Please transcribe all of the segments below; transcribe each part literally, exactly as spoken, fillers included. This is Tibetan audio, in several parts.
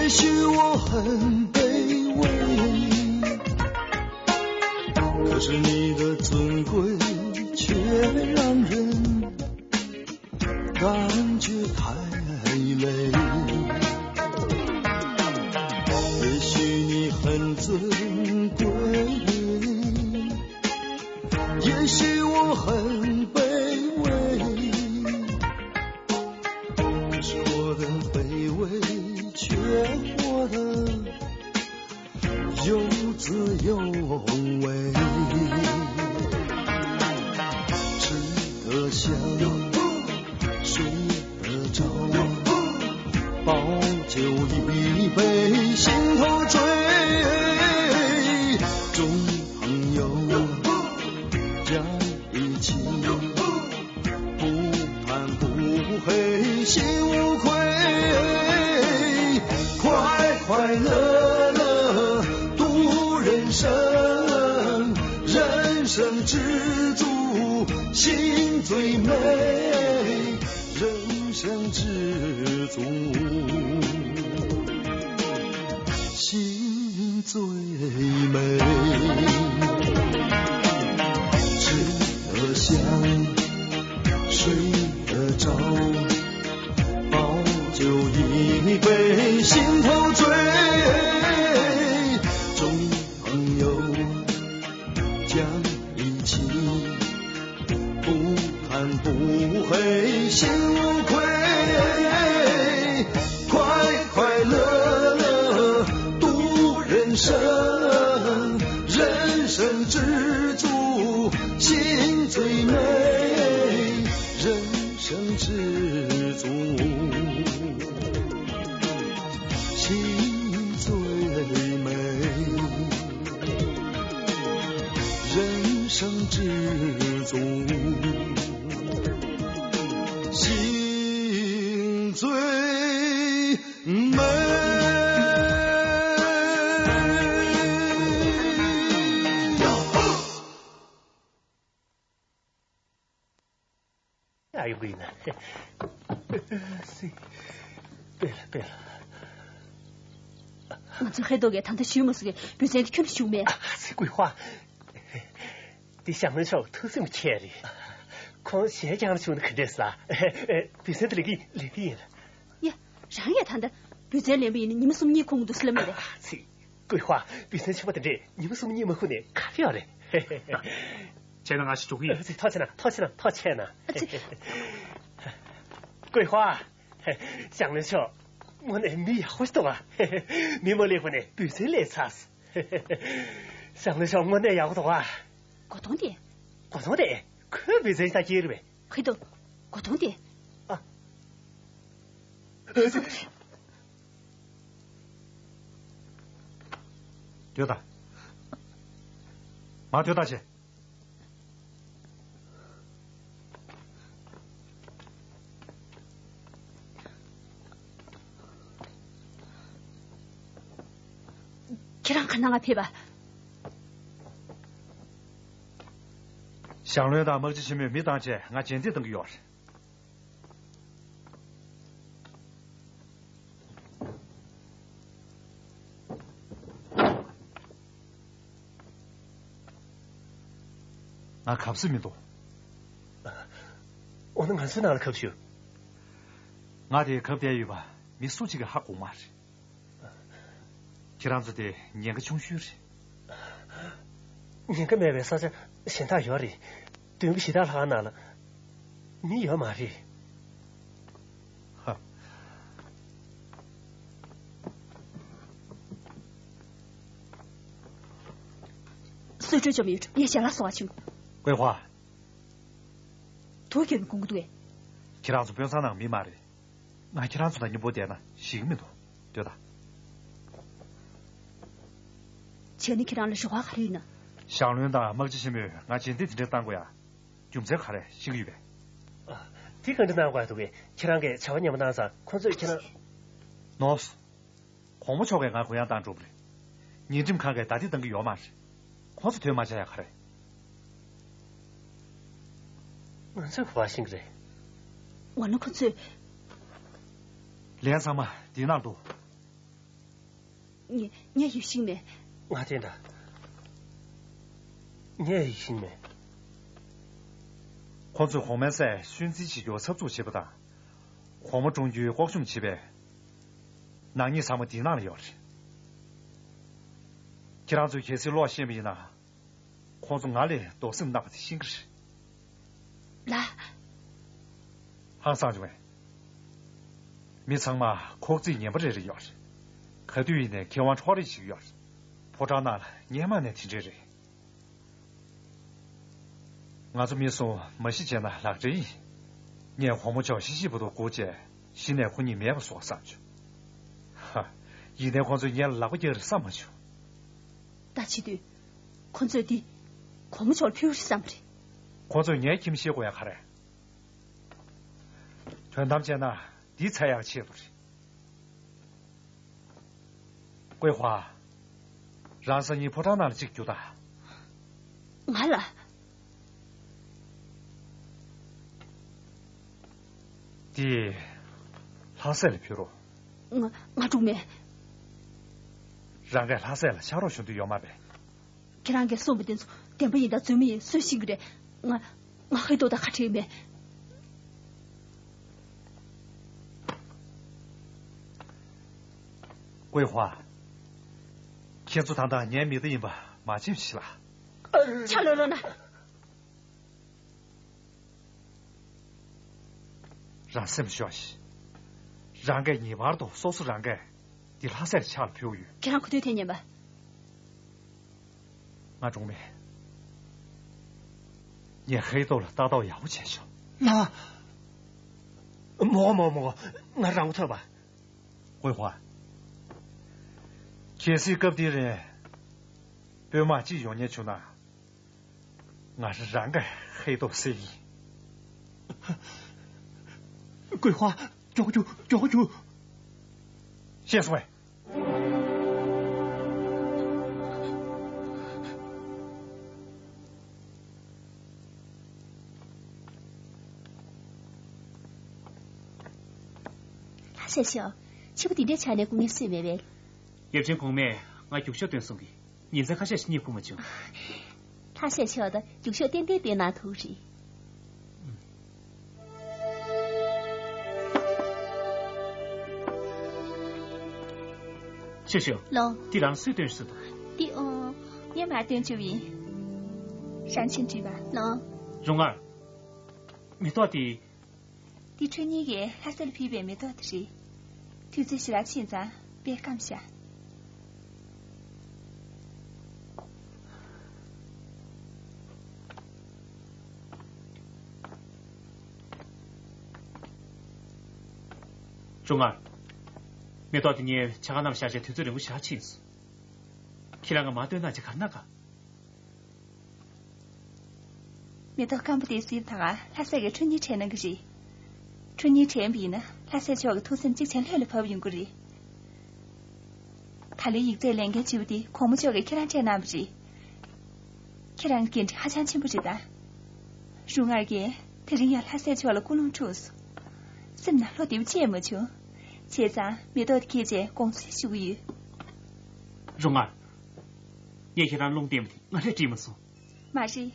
也许我很卑微，可是你的尊贵却让人感觉太累。也许你很尊贵，也许我很卑微，可是我的卑微却活得有滋有味。吃得香，睡得着，把酒一杯，心头醉。众朋友，讲一起，不谈不黑心无愧，快快乐乐度人生，人生知足心最美，人生知足心最美。吃得香，睡得着，把酒一杯，心头醉。众朋友，讲一起，不谈不黑心无愧，快快乐乐度人生，人生知足心最美，人生知足心最美。人生知足心最美。ཡ་ཡོང་གི་ཡིན་ན། སི། སྤེལ་ལ་སྤེལ་ལ། ང་ཚོ་ཧེ་རྡོ་གས་ད་ལྟ་ཞུས་མ་སོང་གི་བུ་ཚན་དེ་ཁྱོན་ནས་ཞུགས་མེད། ཨ་ཙི་ཀུའི་ཧྭ། དེ་ཞང་བློན་མཆོག་ཐུགས་སེམས་མཁྱེན་རེད། ཁོང་ཞལ་རྐྱང་ལ་བྱུང་ན་ག་འདྲས་ལ། བུ་ཚན་དེ་ལེན་གི་ལེན་གི་ཡིན། ཡ། རང་ཡ་ད་ལྟ་བུ་ཚན་ལེན་པ་ཡིན་ན་ཉི་མ་གསུམ་གཉིས་ཁོང་འདུག་སེ་ལབ་མེད་རེད། ཨ་ཙི། ཀུའི་ཧྭ། བུ་ཚན་ཆུང་མ་དེ་འདྲས་ཉི་མ་གསུམ་གཉིས་མ་ཁུར་ནས་ག་རེ་ཡོད་རེད། བྱས་ན་ང་ཞིག་འགྲོ་གི་ཡིན། ཨ་ཙི། ཐུགས་རྗེ་གནང་། ཐུགས་རྗེ་གནང་། ཐུགས་རྗེ་གནང་། ཨ་ཙི། ཀུའི་ཧྭ། ཞང་བློན་མཆོག་དངོས་གནས་མི་ཡག་པོ་ཞིག་འདུག་ཨ། མི་མ་ལེགས་པ་ནས་བུ་ཚན་ལེན་ཚར། ཞང་བློན་མཆོག་དངོས་གནས་ཡག་པོ་འདུག་ཨ། གོ་དོང་དེ། གོ་དོང་དེ། ཁོའི་བུ་ཚན་ཞིག་ད་སྐྱེས་རེད་པས། ཧེ་རྡོ། གོ་དོང་དེ། ཨ། ཨ་ཙི། སྡོད་དང་། མར་སྡོད་དང་བྱས། ཁྱེད་རང་ག་ན་ང་ཕེབས་པ། ཞང་བློན་དང་དམག་སྤྱི་ཆེན་མོས་མི་བཏང་བྱས་ང་རྗེས་འདེད་གཏོང་གི་ཡོད། ང་གབ་ས་མི་འདུག་འོ་ན་ང་ཚོའི་ནང་ལ་གབ་ཤོག་ང་དེ་གབ་བསྡད་ཡོད་པ་མི་སུ་གཅིག་གིས་ཧ་གོ་མ་རེད། ཁྱེད་རང་ཚོ་དེ་ཉེན་ཁ་ཆུང་ཤོས་རེད། ཉེན་ཁ་མེད་པའི་ས་ཆ་གཞན་དག་ཡོད་རེད། མདུན་གྱི་གཞི་བདག་ལྷ་ཁང་ནང་ལ་མི་ཡོད་མ་རེད། ཧ། གསོལ་གྲོས་བཅོམ་ཡོད། ངས་ཞལ་ལག་གསོལ་བ་ཕྱིན། ཀུའེ་ཧྭ། དུག་རྒྱག་ནས་སྐུང་གི་འདུག་གས། ཁྱེད་རང་ཚོ་དཔོན་ཚང་ནང་མི་མ་རེད། ང་ཁྱེད་རང་ཚོ་དང་མཉམ་པོ་བསྡད་ན་ཞིག་མི་འདུག་སྡོད་དང་། བྱས་ན་ཁྱེད་རང་ལ་རེ་བ་ག་རེ་ཡོད་ན། ཞང་བློན་དང་དམག་སྤྱི་ཆེན་མོས་ང་རྗེས་འདེད་དེ་འདྲ་བཏང་དགོས་ཡ། རྒྱུ་མཚན་ག་རེ་ཤེས་ཀྱི་ཡོད་པས། ཨ། དེ་ག་འདྲ་གནང་དགོས་འདུག་གས། ཁྱེད་རང་གིས་བྱ་བ་ཉམས་པོ་བཏང་ཙང་ཁོང་ཚོས་ཁྱེད་རང་། ནོ། གོང་མ་མཆོག་གིས་ང་གུ་ཡངས་བཏང་འགྲོ་གི་རེད། ཉེས་ཁྲིམས་ཁང་གིས་བདའ་འདེད་གཏང་གི་ཡོད་མ་རེད། ཁོང་ཚོ་དོན་མ་བྱ་ཡ་ག་རེ། ང་ཚོས་ག་པར་ཤེས་ཀྱི་རེད། འོ་ན་ཁོ་ཚོས། ལན་ཚང་མ་འདི་ནང་འདུག་ངས་ངས་ཡིད་བཞིན་མེད། ང་དེ་འདྲ། ངས་ཡིད་བཞིན་མེད། ཁོ་ཚོས་གོང་མའི་སྲས་སུན་ཙི་ཞིག་གྱོར་འཚབ་འཚུབ་བྱེད་པ་དང་། གོང་མ་བཀྲོངས་རྒྱུའི་ལྐོག་ཤུམ་བྱེད་པའི་ནག་ཉེས་ཚང་མ་འདིའི་ནང་ལ་ཡོད་རེད། ཁྱེད་རང་ཚོས་གལ་སྲིད་ལོག་ཤེས་པ་ཡིན་ན། ཁོང་ཚོ་ང་ལས་རྡོག་སེམས་གནང་བ་དེ་ཤེས་ཀྱི་རེད། ལགས། ཧང་སངས་བྱུང་བས། མི་ཚང་མ་ཁོག་རྩིས་ངན་པ་རེ་རེ་ཡོད་རེད། ག་དུས་ཡིན་ནའི་མཁས་དབང་འཕྲོག་རེས་བྱེད་ཀྱི་ཡོད་རེད། ཕོ་བྲང་ནང་ལ་སྔན་མ་ནས་དེ་འདྲས་རེད། ང་ཚོ་མི་གསུམ་མ་ཤི་བྱས་ན་ལག་འབྲེལ་ཡིན། ངས་གོང་མ་མཆོག་ཤི་ཤི་བར་དུ་སྒུག་བྱས་གཞི་ནས་ཁོ་གཉིས་མེད་པ་བཟོ་བསམ་བྱུང་། ཧ། ཡིན་ནའི་ཁོ་ཚོས་ངེད་ལ་ལག་པ་རྒྱག་རེད་བསམ་མ་བྱུང་། ད་བྱེད་དུས། ཁོ་ཚོས་འདི། གོང་མ་མཆོག་ལ་ཕུལ་རེད་བསམ་རེད། ཁོ་ཚོས་ངའི་ཁྱིམ་གཞིས་དགོས་ཡ་ག་རེ། དོན་དམ་བྱས་ན་འདི་འཚོལ་ཡག་ཆེད་དུ་རེད། ཀུའེ་ཧྭ། རང་སང་ཉིན་ཕོ་བྲང་ནང་ལ་གཅིག་རྒྱུགས་དང་། ང་ལ། འདི། ལྷ་སྲས་ལ་ཕུལ་རོགས། ང་ང་འགྲོ་མེད། རང་གིས་ལྷ་སྲས་ལ་ཕྱག་རོགས་ཞུ་འདོད་ཡོད་མ་རེད། ཁྱེད་རང་གིས་གསུངས་པ་དེ་ཚོ་བདེན་པ་ཡིན་དང་རྫུན་མ་ཡིན་སུས་ཤེས་ཀྱི་རེད། ང་ང་ཧའེ་ཏོ་དང་ཁ་བྲལ་མེད། ཀུའེ་ཧྭ། ཁྱེད་ཚོ་ད་ལྟ་ངའི་མི་སྡེ་ཡིན་པ་མ་བརྗེད་ཤིག་ལ། ཆ་ལོ་ལོ་ན། རང་སེམས་ཤོག་ཤིག་རང་གིས་ངེས་པར་དུ་སོ་སོ་རང་གིས་འདི་ལྷ་སའི་ཕྱག་ལ་ཕུལ་ཡོད། ཁྱེད་རང་ཁོ་ཐོས་ཐེ་ཉན་པ། ང་གྲོངས་མེད། ངས་ཧའེ་ཏོ་ལ་ལྟ་རྟོག་ཡག་པོ་བྱས་ཤོག་ལགས། མོ་མོ་མོ། ང་རང་མགོ་ཐོན་པ། ཀུའེ་ཧྭ། གལ་སྲིད་སྐབས་འདིའི་རིང་དཔོན་དམག་གཅིག་ཡོང་ཉེན་བྱུང་ན། ང་རང་གིས་ཧའེ་ཏོ་བསད་ཡིན། ཀུའེ་ཧྭ། མགྱོགས་རྒྱུགས། མགྱོགས་རྒྱུགས། ཤེས་སོང་ངས། ལྷ་སའི་ཕྱོགས། ཕྱི་པོ་འདི་འདྲའི་ཆ་ནས་སྐུ་ངལ་གསོས་མེད་པས། ཡབ་ཆེན་གོང་མས་ང་རྒྱུགས་ཤོག་སྟོན་གསུང་གིས། ཉིན་མཚན་ཁ་ཤས་ཤིག་རྙེད་ཁུག་མ་བྱུང་། ལྷ་སའི་ཕྱོགས་དང་རྒྱུགས་ཤོག་ཏན་ཏན་སྟོན་གནང་ཐུབ་རེད། ཤོག་ཤོག་ལོ། འདི་རང་སུས་སྟོན་ཤོག་དང་། འདི་ཨོ། ངས་མར་སྟོན་བཅུག་ཡིན། རང་ཆེན་བྲིས་པ་ལོ། རུང་ངར། མེ་ཏོག་དེ། འདི་ཁྲོན་ཉིན་གྱིས་ལྷ་སར་ཕུལ་བའི་མེ་ཏོག་དེ་རེད། དུས་ཚོད་ཞེ་དྲག་ཕྱིན་ཙང་དཔེ་སྐམ་ཤག་ཀྲུང་ཨར། མེ་ཏོག་དེ་ངས་ཕྱེད་ཀ་ནང་བཞག་བྱས་དུས་ཚོད་རིང་པོ་ཞེ་དྲག་ཕྱིན་སོང་། ཁྱེད་རང་གིས་མར་སྟོན་གནང་བྱས་ག་རེ་གནང་ག་མེ་ཏོག་སྐམ་པོ་དེ་གཟིགས་དང་། ལྷ་སའི་ཁྲོན་ཉིན་དྲན་གནང་གི་རེད། ཁྲོན་ཉིན་དྲན་པ་ཡིན་ན་ལྷ་སའི་ཕྱོགས་ཀྱི་ཐུགས་སེམས་གཅིག་བྱས་ལྷོད་ལ་བབས་ཡོང་གི་རེད། ད་ལོའི་ཡིག་ཚད་ལས་འགན་ལྗིད་པོ་དེ་གོང་མ་མཆོག་གིས་ཁྱེད་རང་སྤྲད་གནང་བ་རེད། ཁྱེད་རང་གི་འགན་འཁྲི་ཧ་ཅང་ཆེན་པོ་རེད་ད། རུང་ངར་གྱིས་དེ་རིང་ཡང་ལྷ་སའི་ཕྱོགས་ལ་སྐུ་རླུང་འཁྲུགས་སོང་། སེམས་ནང་བློ་བདེ་པོ་ཅི་ཡང་མ་བྱུང་། བྱས་ཙང་མེ་ཏོག་དེ་ཁྱེར་བྱས་དགོངས་སེལ་ཞུ་གི་ཡོད། རུང་ངར། ངས་ཁྱེད་རང་རླུང་བསྟན་པ་དེ་ང་ལས་འགྲིག་མ་སོང་། མ་རེད།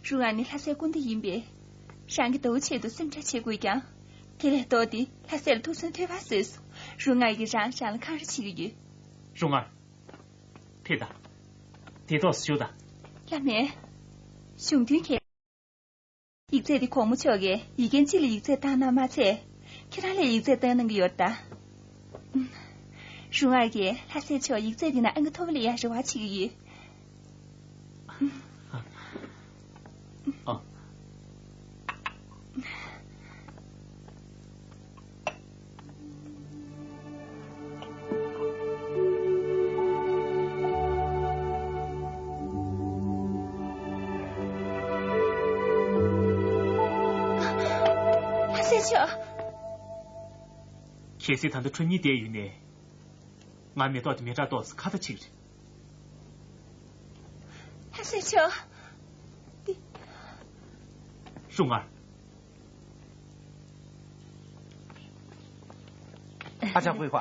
རུང་ངར་ནི་ལྷ་སའི་སྐུ་ཟླ་ཡིན་པས། རང་གི་ཟླ་བོ་ཆེད་དུ་སེམས་ཁྲལ་བྱེད་དགོས་ཀྱང་། དེ་ལས་ལྡོག་སྟེ་ལྷ་སའི་ཐུགས་སུན་ཐོད་པར་བཟོས་སོང་། རུང་ངར་གྱིས་རང་རང་ལ་འཁང་ར་བྱེད་ཀྱི་ཡོད། རུང་ངར། ཕེབས་དང་། དེ་ཐོག་བཞུགས་དང་། བླ་མས། གཞུང་དོན་གལ། ཡིག་ཚད་དེ་གོང་མ་མཆོག་གིས་ཡིག་རྒན་གཅིག་ལ་ཡིག་ཚད་བཏང་གནང་མ་ཚད། ཁྱེད་རང་ལ་ཡིག་ཚད་བཏང་གནང་གི་ཡོད་ད། རུང་ངར་གྱིས་ལྷ་སའི་ཕྱོགས་ཡིག་ཚད་འདི་ན་ཨང་ཀི་མཐོ་པོ་ལ་ཡང་རེ་བ་བྱེད་ཀྱི་ཡོད། ཨ། ལྷ་སའི་ཕྱོགས། གལ་སྲིད་ད་ལྟ་ཁྲོན་ཉིན་བསྡད་ཡོད་ནའི། ང་མེ་ཏོག་དེ་མེ་སྲེག་ཏོག་ཙམ་ཁ་ཏ་ཕྱིན་རེད། ལྷ་སའི་ཕྱོགས། འདི། རུང་ངར། ཨ་ཅག་ཀུའེ་ཧྭ།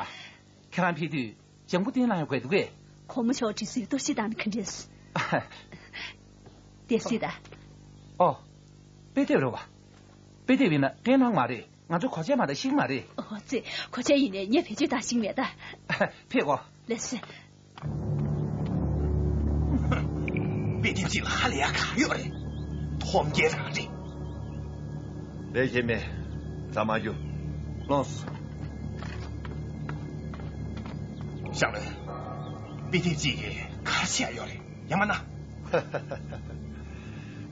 ཁྱེད་རང་ཕེབས་དུས། ལྗང་བུ་སྟེང་ལ་ཡང་བཀལ་འདུག་གས། གོང་མ་མཆོག་དྲི་སུའི་གཏོར་བཤིག་བཏང་ན་ག་འདྲས། དེ་སྲིད་ད། ཨོ། དཔེ་དེབ་རེད་བ། དཔེ་དེབ་ཡིན་ན་སྐད་ནང་མ་རེད། ང་ཚོ་གོ་ཆས་མ་རེད། ཤེས་མ་རེད། ཨོ་ཙི། གོ་ཆས་ཡིན་ནའི་ངས་བེད་སྤྱོད་བཏང་ཤེས་མེད་ད། ཕེབས་གོ། ལགས་སེ། དཔེ་དེབ་ཅིག་ལ་ཧ་ལས་ཡ་ག་ཡོད་རེད། ཐོམ་རྒྱལ་རང་རེད། ལས་ཀྱི་མེད། ད་མ་རྒྱུ། ལོངས། ཞང་བློན། དཔེ་དེབ་ཅིག་གིས་ག་རེ་བྱས་ཡོད་རེད། ཡ་མ་ན།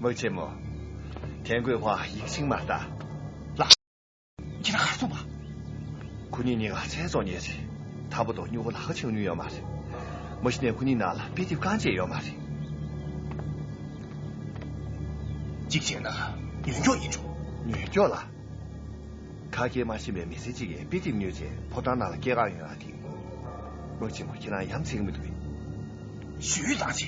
དམག་ཆེན་མོ། ཐན་གོས་ཧྭ་ཡིག་ཤིང་མ་ལྟ། ལགས། ཁྱེད་རང་གར་སོང་བ། ཁོ་གཉིས་གཉིས་ཀ་ཚལ་བཙོང་མཁན་རེད། ཐར་པ་དང་སྨྱུ་གུ་ལག་ཁ་ཕྱེ་མྱོང་ཡོད་མ་རེད། མ་གཞི་ནས་ཁོ་གཉིས་ནང་ལ་དཔེ་དེབ་རྐང་གཅིག་ཡོད་མ་རེད། གཅིག་བྱས་ན་ཉོན་སྐྱོག་ཡིན་འགྲོ། ཉོན་སྐྱོག་ལ། ཁ་སྐད་མ་ཤེས་པའི་མི་སེར་གཅིག་གིས་དཔེ་དེབ་ཉོས་རྗེས་ཕོ་བྲང་ནང་ལ་སྐྱེལ་ག་ཡོང་ཡ་དེ། དམག་ཆེན་མོ། ཁྱེད་རང་ཡ་མཚན་གྱི་མི་འདུག་གས། ཞུས་ཙང་ཆེ།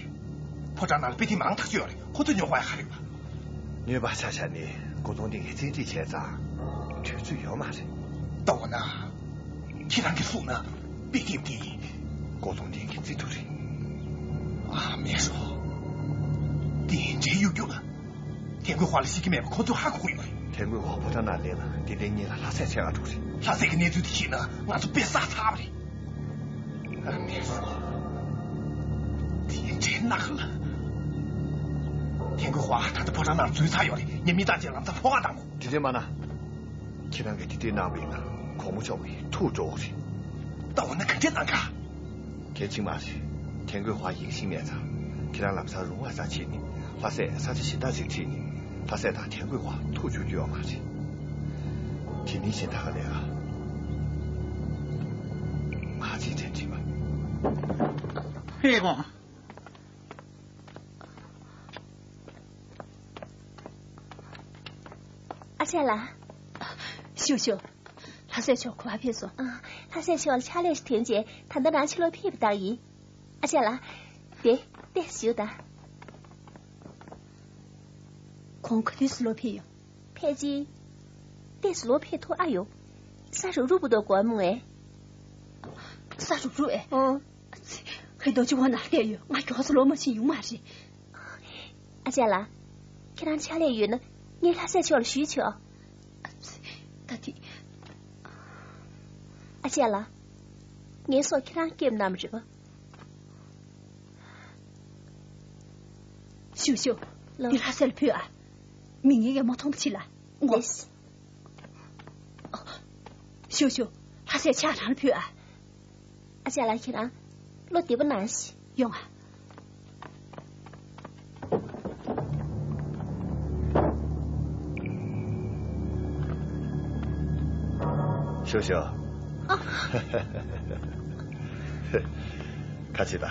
ཕོ་བྲང་ནང་ལ་དཔེ་དེབ་མང་དག་ཅིག་ཡོད་རེད། ཁོ་ཚོས་ཉོ་དགོས་ཡ་ག་རེ་ཡོད་པ། ཉོས་པ་ཆ་བཞག་ནས་སྒོ་ཐོག་སྟེང་གི་བཙན་ཁྲིད་བྱས་ཙང་། དུས་ཚོད་ཡོད་མ་རེད། ལྟ་བ་ན། ཁྱེད་རང་གིས་གསུངས་ན་དཔེ་དེབ་དེ། སྒོ་ཐོག་སྟེང་གི་རྩིས་ཐོ་རེད། ཨ་མེད་རོ། དེ་འདྲའི་གཡུག་རྒྱུག་ལ། ཐན་གོས་ཧྭ་ལ་ཤེས་ཀྱི་མེད་པ་ཁོ་ཚོས་ཧ་གོ་གི་ཡོད་རེད། ཐན་གོས་ཧྭ་ཕོ་བྲང་ནང་སླེབས་ན་དེ་ལྟའི་ཉིན་ལ་ལྷ་སྲས་འཚོལ་ག་འགྲོ་གི་རེད། ལྷ་སྲས་ཀྱི་གནས་ཚུལ་དེ་ཤེས་ན་ང་ཚོ་དཔེ་བསགས་ཚར་བ་རེད། ཨ་མེད་རོ། དེ་འདྲའི་ནག་ལ། ཐན་གོས་ཧྭ་ད་ལྟ་ཕོ་བྲང་ནང་འཛུལ་ཚར་ཡོད་རེད། ངས་མི་བཏང་བྱས་ལམ་སང་ཕོ་ཁ་བཏང་དགོས། དེ་འདྲའི་མ་ན། ཁྱེད་རང་གིས་དེ་འདྲའི་གནང་བ་ཡིན་ན་གོང་མ་མཆོག་གི་ཐུགས་སྤྲོ་བོ་རེད། ལྟ་བ་ན་ག་འདྲའི་གནང་ག། གལ་ཆེན་མ་རེད། ཐན་གོས་ཧྭ་ཡིག་ཤིང་མེད་ཙང་། ཁྱེད་རང་ལམ་སང་རུང་བ་ཙམ་བྱས་ནས་ལྷ་སྲས་ས་ཆ་གཞན་དག་ཅིག་ཁྲིད་ནས་ལྷ་སྲས་དང་ཐན་གོས་ཧྭ་ཐུག་བཅུག་རྒྱུ་ཡོད་མ་རེད། དེ་ནས་གཞན་དག་ག་ལས་ཀ་མ་བྱེད་དྲན་དྲིས་པ། ཧེ་ཀོང་། ཨ་ཅག་ལགས། ཞུ་ཞུ། ལྷ་སྲས་མཆོག་ག་པར་ཕེབས་སོང་། ཨ། ལྷ་སྲས་མཆོག་ལ་ཕྱག་ལས་ཤིག་དོན་བྱས་ད་ལྟ་རང་ཕྱི་ལོགས་ཕེབས་པ་ལྟར་ཡིན། ཨ་ཅག་ལགས། དེ་ལྟས་ཞུ་དང་། ཁོང་ག་དུས་སུ་ལོག་ཕེབས་ཡོང་། ཕལ་ཆེར། ལྟས་སུ་ལོག་ཕེབས་ཐུབ་ཨ་ཡོང་། ས་རུབ་རུབ་པོ་འདུག་གོ་མོ་ངས། ས་རུབ་རུབ་ཨེ། ཨོ། ཨ་ཙི། ཧེ་རྡོ་རྗེ་ཝང་ནང་བསྡད་ཡོད། ང་མགྱོགས་སུ་ལོག་མ་ཕྱིན་ཡོང་མ་རེད། ཨ་ཅག་ལགས། ཁྱེད་རང་ཕྱག་ལས་ཡོད་ན་ངས་ལྷ་སྲས་མཆོག་ལ་ཞུས་ཆོག་ཨ་ཙི། ད་དེ། ཨ་ཅག་ལགས། ངའི་སྲོག་ཁྱེད་རང་སྐྱོབ་གནང་བ་རེད་པ། ཞུ་ཞུ། ལོ། འདི་ལྷ་སྲས་ལ་ཕུལ་ཨ། མི་ངན་གྱིས་མ་མཐོང་པ་བྱེད་ལ། ངོ་། ལེས། ཞུ་ཞུ། ལྷ་སྲས་ཕྱག་རང་ལ་ཕུལ་ཨ། ཨ་ཅག་ལགས། ཁྱེད་རང་བློ་བདེ་པོ་གནང་ཞིག་ཡོང་ཨ། ཞུ་ཞུ། ཨ། ཁ་ཕྱེ་ད།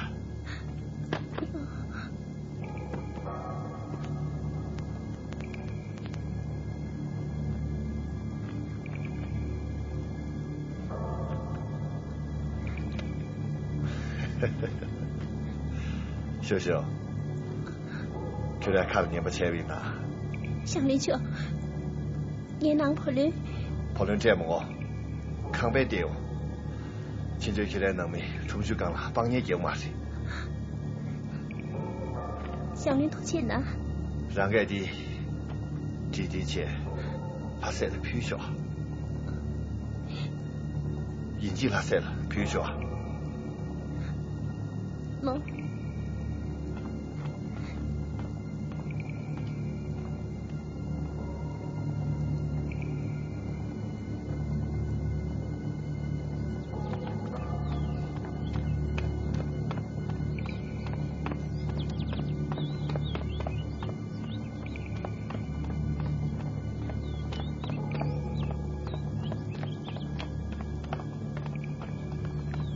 ཞུ་ཞུ། ཁྱོད་རང་ཁ་ལ་ཉན་པ་བྱས་པ་ཡིན་ན། ཞང་བློན་མཆོག་ངའི་ནང་བུ་ལོན། བུ་ལོན་སྤྲད་མི་དགོས། ཁང་པའི་སྟེང་ཡོང་། ཕྱི་ཚོད་ཁྱེད་རའི་ནང་མི་གྲུ་བཞི་སྒང་ལ་སྤང་གཉེར་རྒྱག་མ་རེད། ཞང་བློན་ཐུགས་རྗེ་གནང་། རང་གིས་འདི་བྲིས་ཏེ་བྱས་ལྷ་སྲས་ལ་ཕུལ་ཤོག་ཡིན་གཅིག་ལྷ་སྲས་ལ་ཕུལ་ཤོག་ལོ།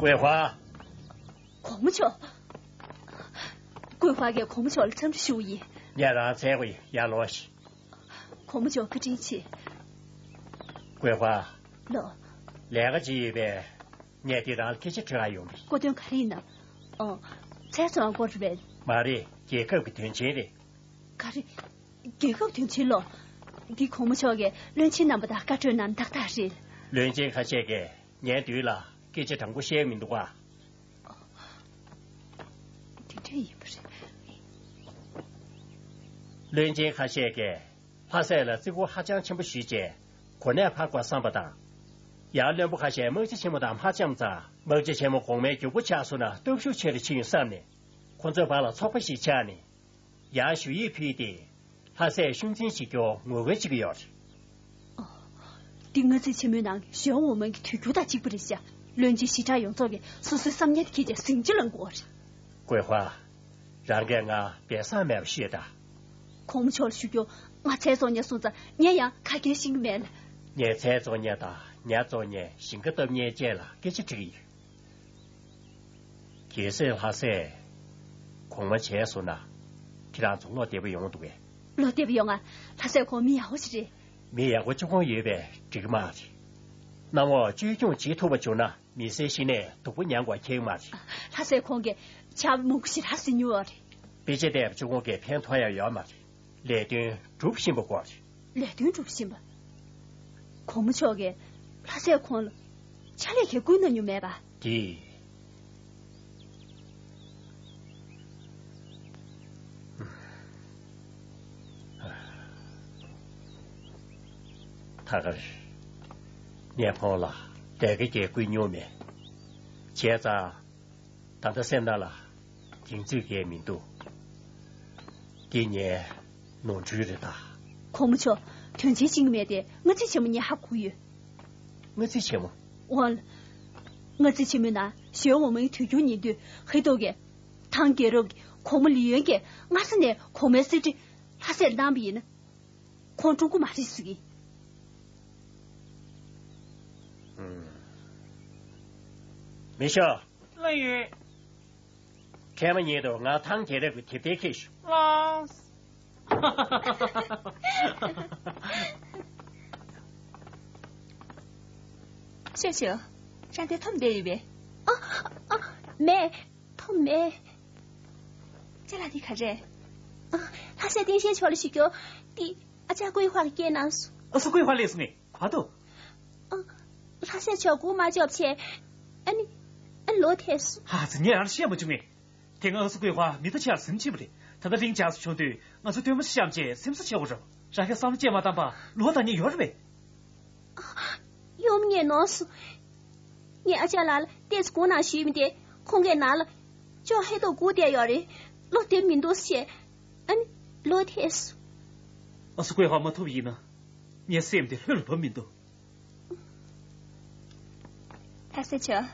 ཀུའེ་ཧྭ། གོང་མ་མཆོག་ཀུའེ་ཧྭ་གིས་གོང་མ་མཆོག་ལ་འཚམས་འདྲི་ཞུ་ཡིན། ངས་རང་འཚོལ་དགོས་ཡིན། ཡར་ལོངས་ཤིག་གོང་མ་མཆོག་བཀའ་དྲིན་ཆེ། ཀུའེ་ཧྭ། ལོ། ལས་ཀ་ཅིག་ཡོད་པས། ངས་འདི་རང་ལ་སྐད་ཆ་དྲི་ག་ཡོང་བ་རེད། སྐུ་དོན་ག་རེ་ཡིན་ནམ། ཨོ། ཚལ་བཙོང་བའི་སྐོར་རེད་པས། མ་རེད། རྒྱལ་ཁབ་ཀྱི་དོན་ཆེན་རེད། ག་རེ། རྒྱལ་ཁབ་དོན་ཆེན་ལོ། འདི་གོང་མ་མཆོག་གིས་བློན་ཆེན་རྣམ་པ་དང་བཀའ་གྲོས་གནང་ཏག་ཏག་རེད། བློན་ཆེན་ཁ་ཤས་ཀྱིས་ངའི་མདུན་ལ་སྐད་ཆ་དྲང་པོ་བཤད་མི་འདུག་ག་ཡིན་པ་རེད། བློན་ཆེན་ཁ་ཤས་ཀྱིས་ལྷ་སྲས་ལ་བརྩི་བཀུར་ཧ་ཅང་ཆེན་པོ་ཞུས་རྗེས་གོ་གནས་འཕར་དགོས་བསམ་པ་དང་། ཡང་བློན་པོ་ཁ་ཤས་དམག་སྤྱི་ཆེན་མོ་དང་མ་འཆམ་ཙང་། དམག་སྤྱི་ཆེན་མོ་གོང་མའི་རྒྱུག་པོ་ཆགས་སོང་ན་སྟོབས་ཤུགས་ཆེ་རུ་ཕྱིན་ཡོང་བསམ་ནས། ཁོ་ཚོའི་བར་ལ་ཚོགས་པ་ཞིག་ཆགས་ནས། ཡང་ཞུ་ཡིག་ཕུལ་ཏེ། ལྷ་སྲས་ཤུགས་འཛིན་བྱེད་རྒྱུ་ངོ་རྒོལ་བྱེད་ཀྱི་ཡོད་རེད། འདི་མངའ་མཛད་ཆེན་མོའི་ནང་གི་ཞི་ཡོན་འོག་མའི་དུས་འགྱུར་དང་གཅིག་པ་རེད་ཤག་བློན་ཆེན་ཞི་དྲག་ཡོངས་རྫོགས་ཀྱིས་སོ་སོའི་བསམ་ངན་དེ་ཁྱེད་ཀྱིས་ཟིང་ཆ་སློང་དགོས་རེད། ཀུའེ་ཧྭ། རང་གིས་ང་སྦས་གསང་མེད་པ་ཤོད་དང་། གོང་མ་མཆོག་ལ་ཞུ་རྒྱུ། ང་ཚལ་བཙོང་མཁན་སོང་ཙང་ངས་ཡང་ཁ་སྐད་ཤེས་ཀྱི་མེད་ལ། ངས་ཚལ་བཙོང་མཁན་དང་ཉ་བཙོང་མཁན་ཞིང་ཁ་བཏབ་མཁན་བཅས་ལ་སྐད་ཆ་དྲི་གི་ཡོད། གལ་སྲིད་ལྷ་སྲས་གོང་མ་བྱས་སོང་ན་ཁྱེད་རང་ཚོ་བློ་བདེ་པོ་ཡོང་འདུག་གས། བློ་བདེ་པོ་ཡོང་ང་། ལྷ་སྲས་ཁོང་མི་ཡག་པོ་ཞིག་རེད། མི་ཡག་པོ་ཅི་གང་ཡོད་པས་འགྲིག་གི་མ་རེད། གནམ་འོག་བཅོས་སྐྱོང་བྱེད་ཐུབ་པ་བྱུང་ན་མི་སེར་གཞི་ནས་སྡུག་པོ་མྱངས་དགོས་ཁེལ་གི་མ་རེད། ལྷ་སྲས་ཁོང་གིས་ཕྱག་མང་པོ་ཞིག་རག་ཟིན་མྱོང་བ་རེད། དཔེ་ཆ་བལྟས་པ་ཅི་གང་གིས་ཕན་ཐོགས་ཡག་ཡོད་མ་རེད། ལས་དོན་སྒྲུབ་བཞིན་པ་སྐོར། ལས་དོན་སྒྲུབ་བཞིན་པ། གོང་མ་མཆོག་གིས་ལྷ་སྲས་ཁོང་ལ་ཕྱག་ལས་ཁྱེད་བསྐུལ་གནང་མྱོང་མེད་པ། དེ། ཐ་གར། ངས་ཁོང་ལ་ལས་ཀ་གྱིས་བསྐུལ་མྱོང་མེད། བྱས་ཙང་། ད་ལྟ་སེམས་ནང་ལ་གདེང་ཚོད་གང་ཡང་མི་འདུག་འདི་ངའི་ནོར་འཁྲུལ་རེད་ད། གོང་མ་མཆོག་དོན་ཆེན་ཤེས་ཀྱི་མེད་དེ། མངའ་མཛད་ཆེན་མོ་ངས་ཧ་གོ་ཡོད། མངའ་མཛད་ཆེན་མོ། འོ་ལ། མངའ་མཛད་ཆེན་མོའི་ནང་ཞི་ཡོན་འོག་མའི་དུས་འགྱུར་ཉིན་དུས་ཧེ་ཏོ་གིས་ཐང་རྒྱལ་རབས་ཀྱི་གོང་མ་ལི་ཡོན་གྱིས་སྔ་ས་ནས་གོང་མའི་གསེར་ཁྲི་ལྷ་སྲས་ལ་གནང་བ་ཡིན་ན། ཁོང་ཀྲུང་གོ་མ་རེད་ཟེར་གི། མི་ཤོག་ལགས་ཡོད། མཁལ་མ་ཉིད་དུ་ང་ཐང་རྒྱལ་རབས་ཀྱི་དེབ་ཐེར་འཁྱེར་ཤོག་ལགས། ཤོད་ཤོད། ཅང་དེ་ཐོབ་བསྡད་ཡོད་པས། ཨ། ཨ། མེད། ཐོབ་མེད། ཅ་ལག་འདི་ག་རེད། ཨ། ལྷ་སྲས་བསྟན་ཤེས་མཆོག་ལ་ཞུ་རྒྱུ། འདི་ཨ་ཅག་ཀུའེ་ཧྭ་གིས་སྐྱེལ་གནང་སོང་། ཨ་སུ་ཀུའེ་ཧྭ་སླེབས་སོང་ངས་ག་འདུག་ཨ། ལྷ་སྲས་མཆོག་སྒུག་མ་བཅུག་བྱས། ཨ་ནི། ཨ། ལོག་ཐལ་སོང་། ཧ་ཙི། ངས་རང་ལ་བཤད་མ་བྱུང་ངས། དེ་སྔ་ཨ་སུ་ཀུའེ་ཧྭ་མི་ཐ་ཆད་ལ་གཟིམ་ཕྱིན་པ་རེད། ད་ལྟ་ལྷིང་འཇགས་སུ་བྱུང་དུས་ང་ཚོ་སྟོན་མོ་བཤམས་བྱས་སེམས་གསོ་བྱེད་དགོས་རེད། རང་གིས་བསམ་བློ་བཅས་མ་བཏང་པར་ལོག་བཏང་ཉེན་ཡོད་རེད་པས། ཡོང་ཉེན་ནོར་སོང་། ངས་ཨ་ཅག་ལགས་ལ་ཏོག་ཙམ་སྒུག་གནང་ཞུས་པ་དེ། ཁོང་གིས་ནང་ལ་ཅོག་ཧེ་ཏོ་སྒུག་བསྡད་ཡོད་རེད། བློ་བདེ་མི་འདུག་ཟེར། ཨ་ནི་ལོག་ཐལ་སོང་། ཨ་སུ་ཀུའེ་ཧྭ་མ་ཐུག་པ་ཡིན་ན་ངའི་སེམས་དེ་ལྷོད་ལ་བབས་མི་འདུག་ལྷ་སྲས་མཆོག་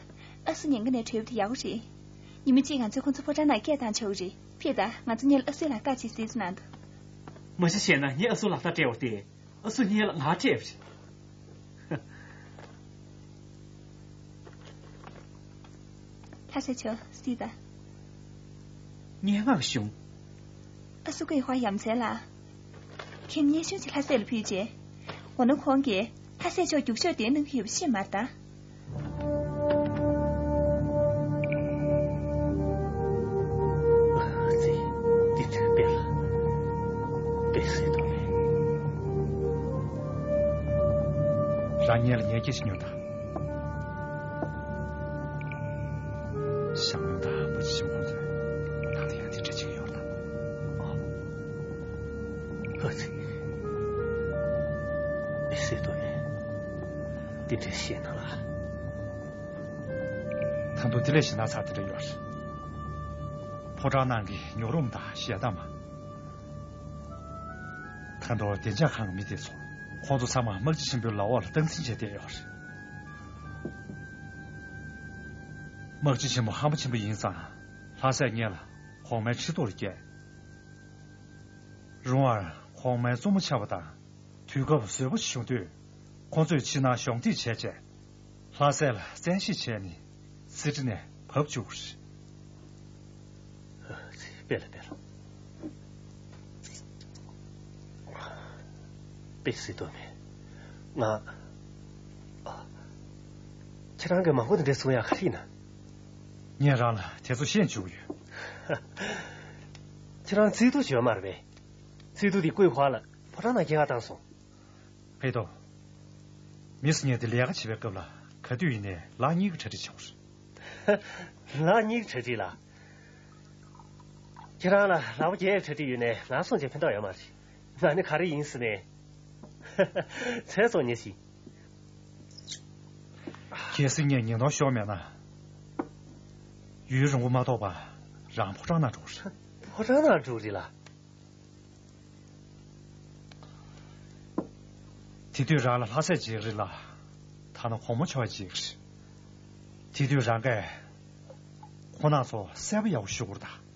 ཨ་སུ་ཉེན་ཁ་ནས་གྲོལ་བ་དེ་ཡག་པོ་རེད། ཉི་མ་གཅིག་ང་ཚོས་ཁོང་ཚོ་ཕོ་བྲང་ནང་སྐད་བཏང་ཆོག་གི་རེད། ཕེབས་དང་། ང་ཚོ་གཉིས་ལ་ཨ་སུའི་ལག་རྟགས་ཅིག་གཟིགས་གནང་དང་། མ་གཞི་བྱས་ན་ངས་ཨ་སུ་ལག་རྟགས་སྤྲད་པ་དེ། ཨ་སུ་ངེད་ལ་ང་སྤྲད་པ་རེད། ལྷ་སྲས་མཆོག་གཟིགས་དང་། སྙན་ངག་གཞུང་། ཨ་སུ་ཀུའེ་ཧྭ་ཡ་མཚན་ལགས། ཁྱེད་སྙན་ཞུ་ཅིག་ལྷ་སྲས་ལ་ཕུལ་རྗེས། འོ་ན་ཁོང་གིས་ལྷ་སྲས་མཆོག་རྒྱུགས་ཤོག་དེ་གནང་གི་ཡོད་པ་ཤེས་མ་རེད་ད། ཨ་ཙི། འདི་དུས་དཔེ་ལ། དཔེ་སྲིད་དོ་མེད། རང་ཉིད་ལ་ཉེས་སྐྱེས་ཤིག་ཉོ་དང་། ཞང་ཡོན་དང་པོ་ཆེ་ཆུང་ཁོང་ཚོས་ནང་དུ་ཡང་དེ་འདྲ་བྱེད་ཀྱི་ཡོད་དམ། ཨ་ཙི། དཔེ་སྲིད་དོ་མེད། འདི་འདྲ་ཤེས་ན་ལ། ད་དུང་དེ་ལས་ཞེད་སྣང་ཚ་དེ་འདྲ་ཡོད་རེད། ཕོ་བྲང་ནང་གི་ཉོ་རུམ་དང་ཞལ་གདམས། ད་དུང་བདེ་འཇགས་ཁང་གི་མི་དེ་ཚོ། ཁོང་ཚོ་ཚང་མ་དམག་སྤྱི་ཆེན་པོའི་ལག་འོག་ལ་སྟངས་འཛིན་བྱས་བསྡད་ཡོད་རེད། དམག་སྤྱི་ཆེན་པོ་ཧམ་པ་ཆེན་པོ་ཡིན་ཙང་། ལྷ་སྲས་ངེད་ལ་གོང་མའི་ཁྲི་ཐོག་ལ་བསྐྱལ། རུང་བར་གོང་མའི་བཙུན་མོ་ཆགས་པ་དང་། དུས་སྐབས་བཟོད་པོ་བྱུང་དུས། ཁོང་ཚོས་ཕྱི་ནང་གཞོགས་འདེགས་བྱས་རྗེས། ལྷ་སྲས་ལ་བཙན་ཤེད་བྱས་ནས་གསེར་ཁྲི་ནས་བབས་བཅུག་པ་རེད། དཔེ་ལ་དཔེ་ལ། དཔེ་སྲིད་དོ་མེད། ང་། ཨ། ཁྱེད་རང་གིས་མང་པོ་དེ་འདྲ་གསུང་ཡག་ག་རེ་ཡིན་ན། ངས་རང་ལ་དེ་ཚོ་བཤད་བཅུག་ཡོད། ཁྱེད་རང་རྩིས་ཐོ་ཡོད་མ་རེད་པས། རྩིས་ཐོ་དེ་ཀུའེ་ཧྭ་ལ་ཕོ་བྲང་ནང་སྐྱེལ་ག་བཏང་སོང་། ཧེ་ཏོ། མི་སུ་ཉིད་དེ་ལས་ཀ་བྱེད་པའི་སྐབས་ལ་ག་དུས་ཡིན་ནའི་ལག་གཉིས་ཀྱི་གྲ་སྒྲིག་བྱེད་དགོས་རེད། ལག་གཉིས་ཀྱི་གྲ་སྒྲིག་ལ། ཁྱེད་རང་ལ་ལག་པ་བརྒྱད་གྲ་སྒྲིག་ཡོད་ནས་ང་སོང་བྱས་ཕན་ཐོགས་ཡོད་མ་རེད། ང་ནི་ག་རེ་ཡིན་ཟེར་ནས། ཚལ་བཙོང་མཁན་ཞིག་གལ་སྲིད་ངས་ཉེས་རྡུང་ཤོར་མེད་ན། ཡུན་རིང་པོ་མ་ཐོགས་པར་རང་ཕོ་བྲང་ནང་འགྲོ་གི་རེད། ཕོ་བྲང་ནང་འགྲོ་གི་རེད་ལ། དེ་དུས་རང་ལ་ལྷ་སྲས་མཇལ་རེད་ལ། ཐ་ན་གོང་མ་མཆོག་མཇལ་གི་རེད། དེ་དུས་རང་གིས་ཁོང་རྣམ་ཚོ་གསལ་པོ་ཡག་པོ་ཞུ་དགོས་རེད་ད།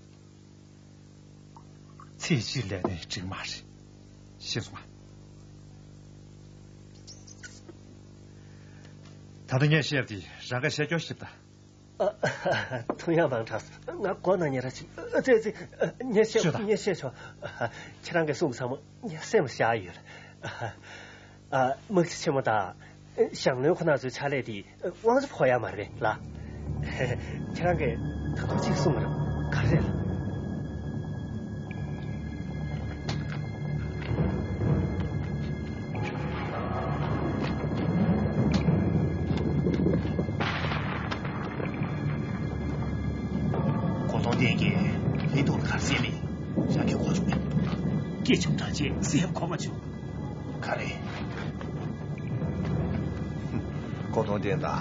ཚེ་གཅིག་ལས་ནི་འགྲིག་མ་རེད། ཤེས་སོང་ང་། ད་ལྟ་ངས་བཤད་པ་དེ་རང་གིས་བཤད་སྐྱོར་ཞིབ་ད། ཨ། ཐུགས་ཡག་མང་དྲགས། ང་མགོ་ན་ཉེ་ར་ཅིག་ཨ། ཙེ་ཙེ། ཨ། ངས་བཤད། ཤོད་དང་། ངས་བཤད་ཆོག་ཨ། ཁྱེད་རང་གིས་གསུངས་པ་ཚང་མ་ངས་སེམས་ལ་བཞག་ཡོད། ཨ། དམག་སྤྱི་ཆེན་མོ་དང་ཞང་བློན་ཁོ་ན་ཚོའི་ཕྱག་ལས་དེ་དབང་ཆ་ཕོག་ཡག་མ་རེད་ལ། ཁྱེད་རང་གིས་ད་དུང་གཅིག་གསུངས་པ་རེད། ག་རེ་རེད་ལ། གོ་མཐོང་ལྡན་གྱིས་ཧེ་ཏོ་ལ་ག་རེ་ཟེར་མེད། རང་གིས་གོ་བྱུང་མེད། སྐད་ཆུང་དྲགས་བྱས་ཟེར་ཡག་གོ་མ་བྱུང་། ག་རེ། གོ་མཐོང་ལྡན་དང་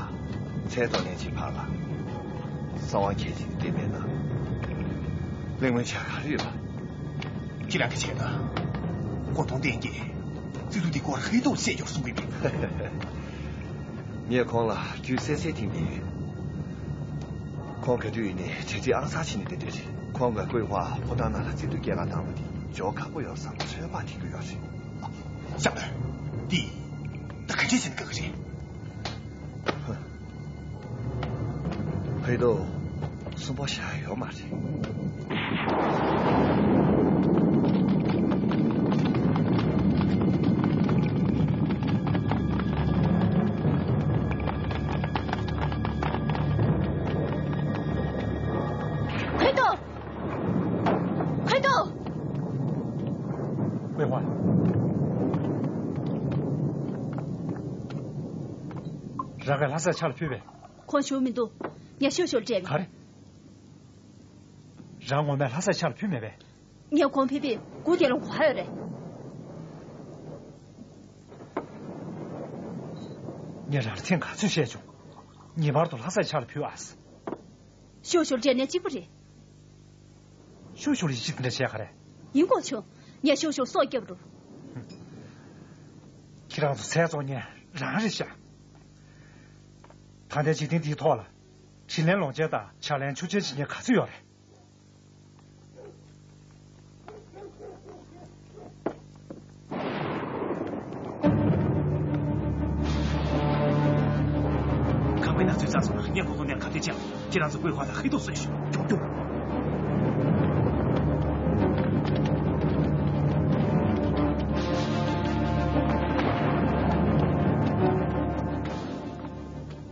ཚལ་བཙོང་མཁན་གྱི་བར་ལ་གསང་བ་གལ་ཆེན་དེ་མེད་ན། གླེང་མོལ་བྱ་ག་རེ་ཡོད་ལ། ཁྱེད་རང་གིས་བྱས་ན། གོ་མཐོང་ལྡན་གྱིས་རྩིས་ཐོ་འདི་སྐོར་ཧེ་ཏོ་ལ་བཤད་རྒྱུར་གསུང་གི་མེད། ངས་ཁོང་ལ་རྒྱུས་གསལ་གསལ་ཐིམ་གྱིས། ཁོང་ག་དུས་ཡིན་ནའི་གྲ་སྒྲིག་ཨང་གསར་བྱས་ནས་བསྡད་བསྡད་རེད། ཁོང་གི་སྐུའི་བར་ཕོ་བྲང་ནང་ལ་རྩིས་ཐོ་སྐྱེལ་ག་བཏང་བ་དེ་འཇོག་ཁག་པོ་ཡོད་བསམ་ཚོད་དཔག་ཐིག་གི་ཡོད་རེད། ཞང་བློན། འདི། ད་ག་འདྲས་བྱས་ནས་དགའ་གི་རེད། ཧེ་ཏོ། སུན་པོ་བཞག་ཡོད་མ་རེད། ཧེ་ཏོ། ཧེ་ཏོ། ཝེ་ཧུའེ། རང་གིས་ལྷ་སའི་ཕྱག་ལ་ཕུལ་བས། ཁོང་བཞུགས་མི་འདུག་ངས་ཤོག་ཤོག་སྤྲད་པས། ག་རེ། རང་ངོ་མས་ལྷ་སའི་ཕྱག་ལ་ཕུལ་མེད་པས། ངས་གོང་ཕེབས་པས་སྒུག་བསྡད་ལ་གོ་ཧ་ཡོད་རེད། ངས་རང་ལ་ཐེངས་ག་ཚོད་བཤད་བྱུང་། ངེས་པར་དུ་ལྷ་སའི་ཕྱག་ལ་ཕུལ་ཨ། ཤོག་ཤོག་སྤྲད་ནས་གཅིག་པ་རེད། ཤོག་ཤོག་ལ་ཡིད་ཆེས་དེ་འདྲ་བྱས་ག་རེ། ཡིན་གོ་བྱུང་། ངས་ཤོག་ཤོག་སྲོག་བསྐྱབས་རུ། ཁྱེད་རང་ཚོ་ཚལ་བཙོང་མཁན་རང་རེད་ཤག་ད་ལྟའི་འཇིག་རྟེན་འདིའི་ཐོག་ལ། དྲིན་ལན་ལོག་མཁན་དང་ཕྱག་ལན་འཆུག་མཁན་བྱེད་མཁན་ག་ཚོད་ཡོད་རེད། ཁང་པའི་ནང་ཚུད་ཚར་སོང་། ངས་གོ་ཐོང་ནས་ཁ་གཏད་བཅག་ཁྱེད་རང་ཚོ་ཀུའེ་ཧྭ་དང་ཧེ་ཏོ་གསོད་ཤོག་མགྱོགས་མགྱོགས།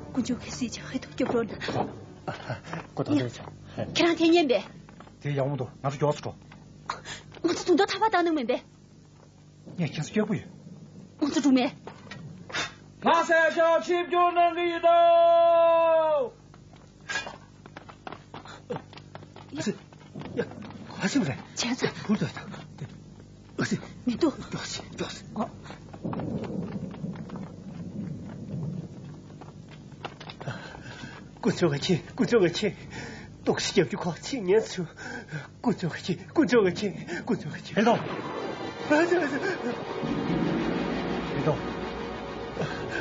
དཀོན་མཆོག་གི་སྲས་ཀྱི་ཧེ་ཏོ་སྐྱོབ་རོགས་གནང་། གོ་ཐོང་ལྡན་ཆོག་ཁྱེད་རང་ཐད་ཉན་པས། དེ་ཡག་པོ་མི་འདུག་ང་ཚོ་མགྱོགས་སུ་འགྲོ། ང་ཚོ་དུང་ཐོག་ཐག་པ་བཏང་གནང་མིན་པས། ངས་ཁྱེད་ཚོ་སྐྱོབ་ཀྱི་ཡོད། ང་ཚོ་སྒྲུང་མེད། ལྷ་སའི་ཕྱོགས་ཆིབས་བསྒྱུར་གནང་གི་ཡོད་དོ། ཨ་ཙི། ཡ། ག་ཕྱིན་པ་རེད། བྱས་ཙང་། ཧུར་ཐག་བཏང་། ཨ་ཙི། མི་འདུག་མགྱོགས་སེ་མགྱོགས་སེ། ཨོ། དཀོན་མཆོག་གི་ཁྱེད། དཀོན་མཆོག་གི་ཁྱེད། ཏོག་ཙམ་རྒྱབ་སྐྱོར་ཁག་ཅིག་ཉན་བྱུང་། དཀོན་མཆོག་གི་ཁྱེད། དཀོན་མཆོག་གི་ཁྱེད། དཀོན་མཆོག་གི་ཁྱེད། ཧེ་ཏོ། ཧེ་ཏོ།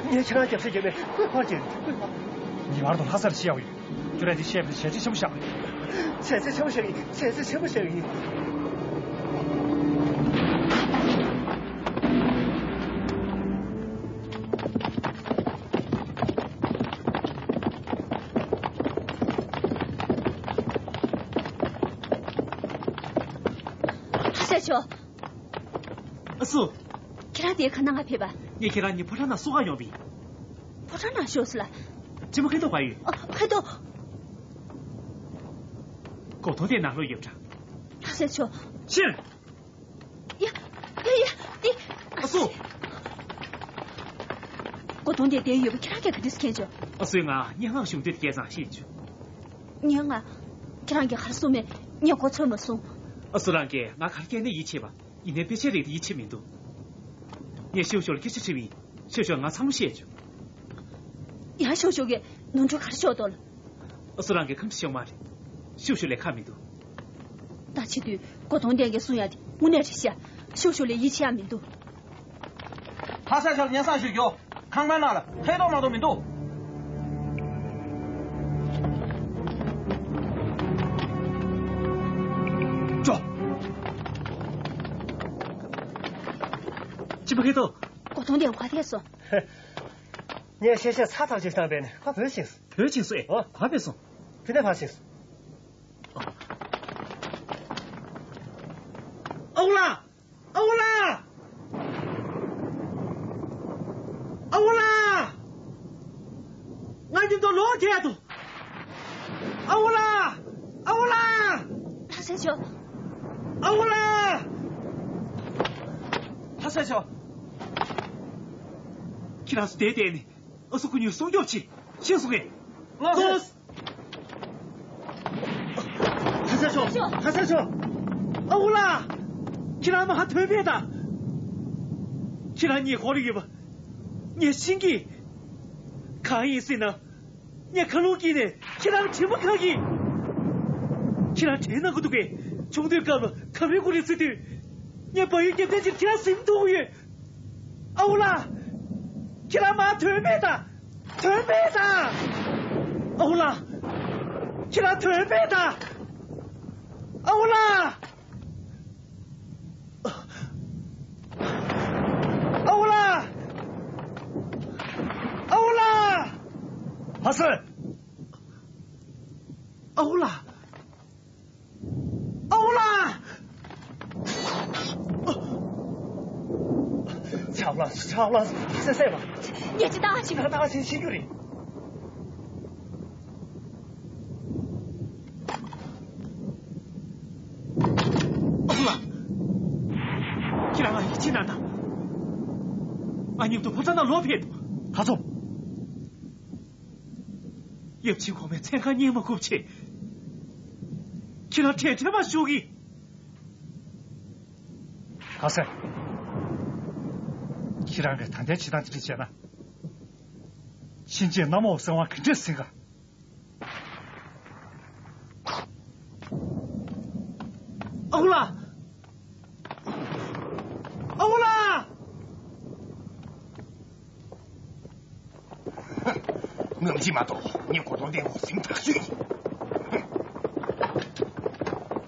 ངས་ཁྱེད་རང་རྒྱབ་ཤ་རྒྱབ་ནས་ཀུའེ་ཧྭ་མཇལ། ཀུའེ་ཧྭ། ངེས་པར་དུ་ལྷ་སར་ཕྱིན་ཡག་ཡོད། ཁྱོད་རང་འདི་བཤད་པ་དེ་བྱས་རྗེས་ཆེན་པོ་བཞག་རེད། བྱས་རྗེས་ཆེན་པོ་བཞག་ཡིན། བྱས་རྗེས་ཆེན་པོ་བཞག་ཡིན། ལྷ་སར་ཤོག་ཨ་སུ། ཁྱེད་རང་དེ་ག་ནང་ང་ཕེབས་པ། ངས་ཁྱེད་རང་གཉིས་ཕོ་བྲང་ནང་བསུ་ག་ཡོང་བ་ཡིན། ཕོ་བྲང་ནང་ཤོག་ཟེར་ལ། ཆེན་མོ་ཧེ་ཏོ་ག་ཡོད། ཨ། ཧེ་ཏོ། གོ་ཐོང་དེ་ནང་ལོགས་ཡོད་འདྲ། ལྷ་སར་ཤོག་ཕྱིར། ཡ། ཡ། ཡ། འདི། ཨ་སུ། གོ་ཐོང་དེ་དེ་ཡོད་པ་ཁྱེད་རང་གིས་ག་འདྲས་མཁྱེན་བྱུང་། ཨ་སུའི་ང་སྙན་ངག་གཞུང་དེབ་སྐལ་བཟང་ཤེས་བྱུང་། ངས་ང་། ཁྱེད་རང་གིས་ག་རེ་གསུངས་མེད། ངས་གོ་ཚོད་མ་སོང་། ཨ་སུ་རང་གིས་ང་ག་རེ་བཤད་ནས་ཡིད་ཆེས་པ་ཡིན་ནའི། དཔེ་ཆའི་རིགས་དེ་ཡིད་ཆེས་མི་འདུག་ངས་ཤོ་ཤོ་ལ་སྐད་ཆ་དྲིས་པ་ཡིན། ཤོ་ཤོས་ང་ཚང་མ་བཤད་བྱུང་། ཡང་ཤོ་ཤོ་གིས་ནོར་འཁྲུལ་ག་རེ་ཤོར་འདུག་ལ། ཨ་སུ་རང་གིས་ཁ་འདྲི་ཤོར་མ་རེད། ཤོ་ཤོ་ལས་ཁག་མི་འདུག་ད་བྱེད་དུས་གོ་དོང་ལྡན་གྱིས་གསུང་ཡ་དེ་དངོས་གནས་རེད་ཤག་ཤོ་ཤོ་ལས་ཡིད་ཆེས་ཡ་མི་འདུག་ལྷ་སའི་ཕྱོགས་སྙན་སེང་ཞུ་རྒྱུ། ཁང་པའི་ནང་ལ་ཧེ་ཏོ་མ་གཏོགས་མི་འདུག་ཅོ། ཅི་མ་ཧེ་ཏོ། གོ་དོང་ལྡན་ག་ཐད་སོང་། ངས་ཤེས་བྱ་ཚ་ཐག་ཆོད་བཏང་པས་ནི་ཁ་བོད་ཕྱིན་སོང་། བོད་ཕྱིན་སོང་ཨེ། ཨོ། ག་བས་སོང་། དེ་ནས་ཕར་ཕྱིན་སོང་། ཨ་ཁུ་ལགས། ཨ་ཁུ་ལགས། ཨ་ཁུ་ལགས། ང་མཉམ་དུ་ལོག་བསྡད་འདུག་ཨ་ཁུ་ལགས། ཨ་ཁུ་ལགས། ལྷ་སའི་ཕྱོགས། ཨ་ཁུ་ལགས། ལྷ་སའི་ཕྱོགས། ཁྱེད་རང་ཚོ་བསྡད་བསྡད་ནས་ཨ་སུ་ཁུ་ཉུལ་སྲུང་སྐྱོབ་བྱེད། ཤེས་སོང་ངས། ལགས་སོ། ལྷ་སའི་ཕྱོགས། ལྷ་སའི་ཕྱོགས། ཨ་ཁུ་ལགས། ཁྱེད་རང་མར་ཐོན་པས་ད། ཁྱེད་རང་ངའི་ཁོག་ལ་ཡོད་པ་ངས་ཤེས་ཀྱི། གང་ཡིན་ཟེར་ན། ངས་ཁ་རླུང་བསྐྱེད་ནས་ཁྱེད་རང་དྲན་པ་ཁ་གི། ཁྱེད་རང་དྲན་གནང་གི་འདུག་གས། ཆུང་དུས་སྐབས་ལ་ཁབ་རིལ་ཁུ་རིལ་ཟེར་དུས། ངས་བལ་ཡུལ་རྒྱལ་མཚན་ཅིག་ཁྱེད་རང་ཟིན་ཐུབ་ཀྱི་ཡོད། ཨ་ཁུ་ལགས། ཁྱེད་རང་མར་ཐོན་པས་ད། ཐོན་པས་ད། ཨ་ཁུ་ལགས། ཁྱེད་རང་ཐོན་པས་ད། ཨ་ཁུ་ལགས། ཨ་ཁུ་ལགས། ཨ་ཁུ་ལགས། ལྷ་སའི། ཨ་ཁུ་ལགས། ཨ་ཁུ་ལགས། ཆབ་ལ་ཆབ་ལ་སེ་སེ་བ། ངས་ཅི་ལྟ་ཞིག་ད་ད་ཞིག་ཤི་རྒྱུ་རེད། ཨ་ཁུ་ལགས། ཁྱེད་རང་ང་ཡིད་ཆེས་གནང་དང་། ང་མཉམ་དུ་ཕོ་བྲང་ནང་ལོག་ཕེབས། ད་ཚོ། ཡབ་ཆེན་གོང་མའི་མཚན་ཁ་ཉན་མ་དགོས་པ་བྱས། ཁྱེད་རང་དྲན་དྲན་པ་ཞུ་གི། ལྷ་སའི། ཁྱེད་རང་གིས་ད་ལྟའི་བྱེད་སྟངས་དེ་འདྲ་བྱས་ན། ཕྱིན་ཆད་གནམ་འོག་གསང་བ་ག་འདྲས་ཟིན་ག། ཨ་ཁུ་ལགས། ཨ་ཁུ་ལགས། ངམ་ཅི་མ་གཏོགས་ངས་གོ་དོང་ལྡན་ངོ་ཟིང་ཐག་ཆོད་ཡིན།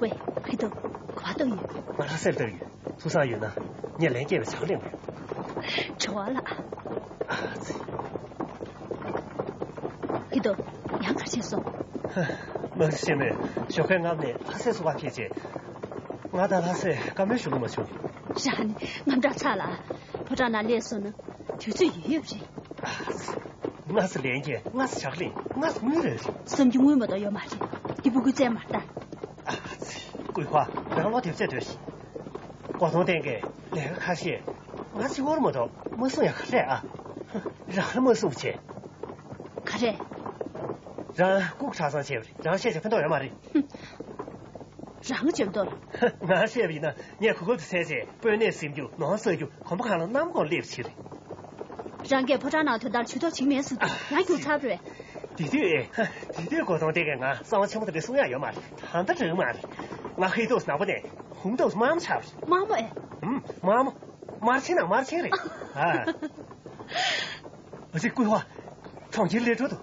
ཝེ། ཧེ་ཏོ། ག་པར་ལྟ་ཡོད། ང་ལྷ་སར་ལྟ་ཡོད། ཐུགས་བསམ་ཡོད་ན་ངས་ལན་སྐྱེལ་བའི་ཇ་ག་ལེན་དགོས། བྲོ་བ་ལ། ཨ་ཙི། ཧེ་ཏོ། ཡང་ག་བྱས་སོང་། མ་གཞི་ཤེས་མེད། ཞོགས་ཀས་སྔ་མོ་ནས་ལྷ་སའི་བཟོ་པ་ཁྱེད་ཅེས། ང་དང་ལྷ་སའི་བཀའ་མོལ་ཞུ་ལུགས་མ་བྱུང་། རང་ནི་དངངས་སྐྲག་ཚ་ལ། ཕོ་བྲང་ནང་སླེབས་སོང་ན་དུས་ཚོད་ཡོལ་ཡོད་པ་རེད། ཨ་ཙི། སྔ་ས་ལན་རྒྱག་སྔ་ས་ཇ་ག་ལེན། སྔ་ས་དངུལ་རེད། བསམ་རྒྱུ་དངུལ་མ་གཏོགས་ཡོད་མ་རེད། འདི་ཕྲུ་གུའི་རྩེད་མ་རེད་ད། ཨ་ཙི། ཀུའི་ཧྭ། རང་བློ་དེབ་རྩེད་སྡོད་ཤིག་གོ་དོང་ལྡན་གྱིས་ལས་ཀ་ཁ་ཤས་ང་གཅིག་པོར་མ་གཏོགས་མ་གསུང་ཡ་ག་རེ་ཨ། རང་ལ་མ་གསུང་བྱས། ག་རེ། རང་ལྐུགས་ཁྲ་ཚང་བྱས་པ་རེད། རང་བཤད་བྱས་ཕན་ཐོགས་ཡོད་མ་རེད། རང་ལ་འཇོན་མདོག་ལ། ང་བཤད་པ་ཡིན་ན་ངས་གོ་སྐབས་དེ་བཙལ་བྱས་སྤོས་སྣེ་ཟིམ་རྒྱུ། ནོར་བཙག་རྒྱུ། གོམ་པ་གང་ལ་གནམ་སྒོང་སླེབས་བྱས་རེད། རང་གིས་ཕོ་བྲང་ནང་དོན་དག་ཇུས་གཏོགས་བྱེད་མེད་ཟེར་དུས་ཡང་རྒྱུགས་ཚར་རེད། དེ་དུས་དེ་དུས་གོ་དོང་ལྡན་གྱིས་ང་གསང་བ་ཆེན་མོ་དེ་འདྲ་གསུང་ཡག་ཡོད་མ་རེད། ད་ལྟ་འགྲིག་མ་རེད། ང་ཧེ་ཏོས་ནག་པོ་ནས་ཧུང་ཏོས་དམར་མོ་ཆགས་པ་རེད། དམར་མོ་ཨེ། ཨུམ། དམར་མོ། དམར་ཆེན་ནང་དམར་ཆེན་རེད། ཨ། ཨ་ཙི། ཀུའི་ཧྭ། གྲོང་ཁྱེར་སླེབས་འགྲོ་འདུག་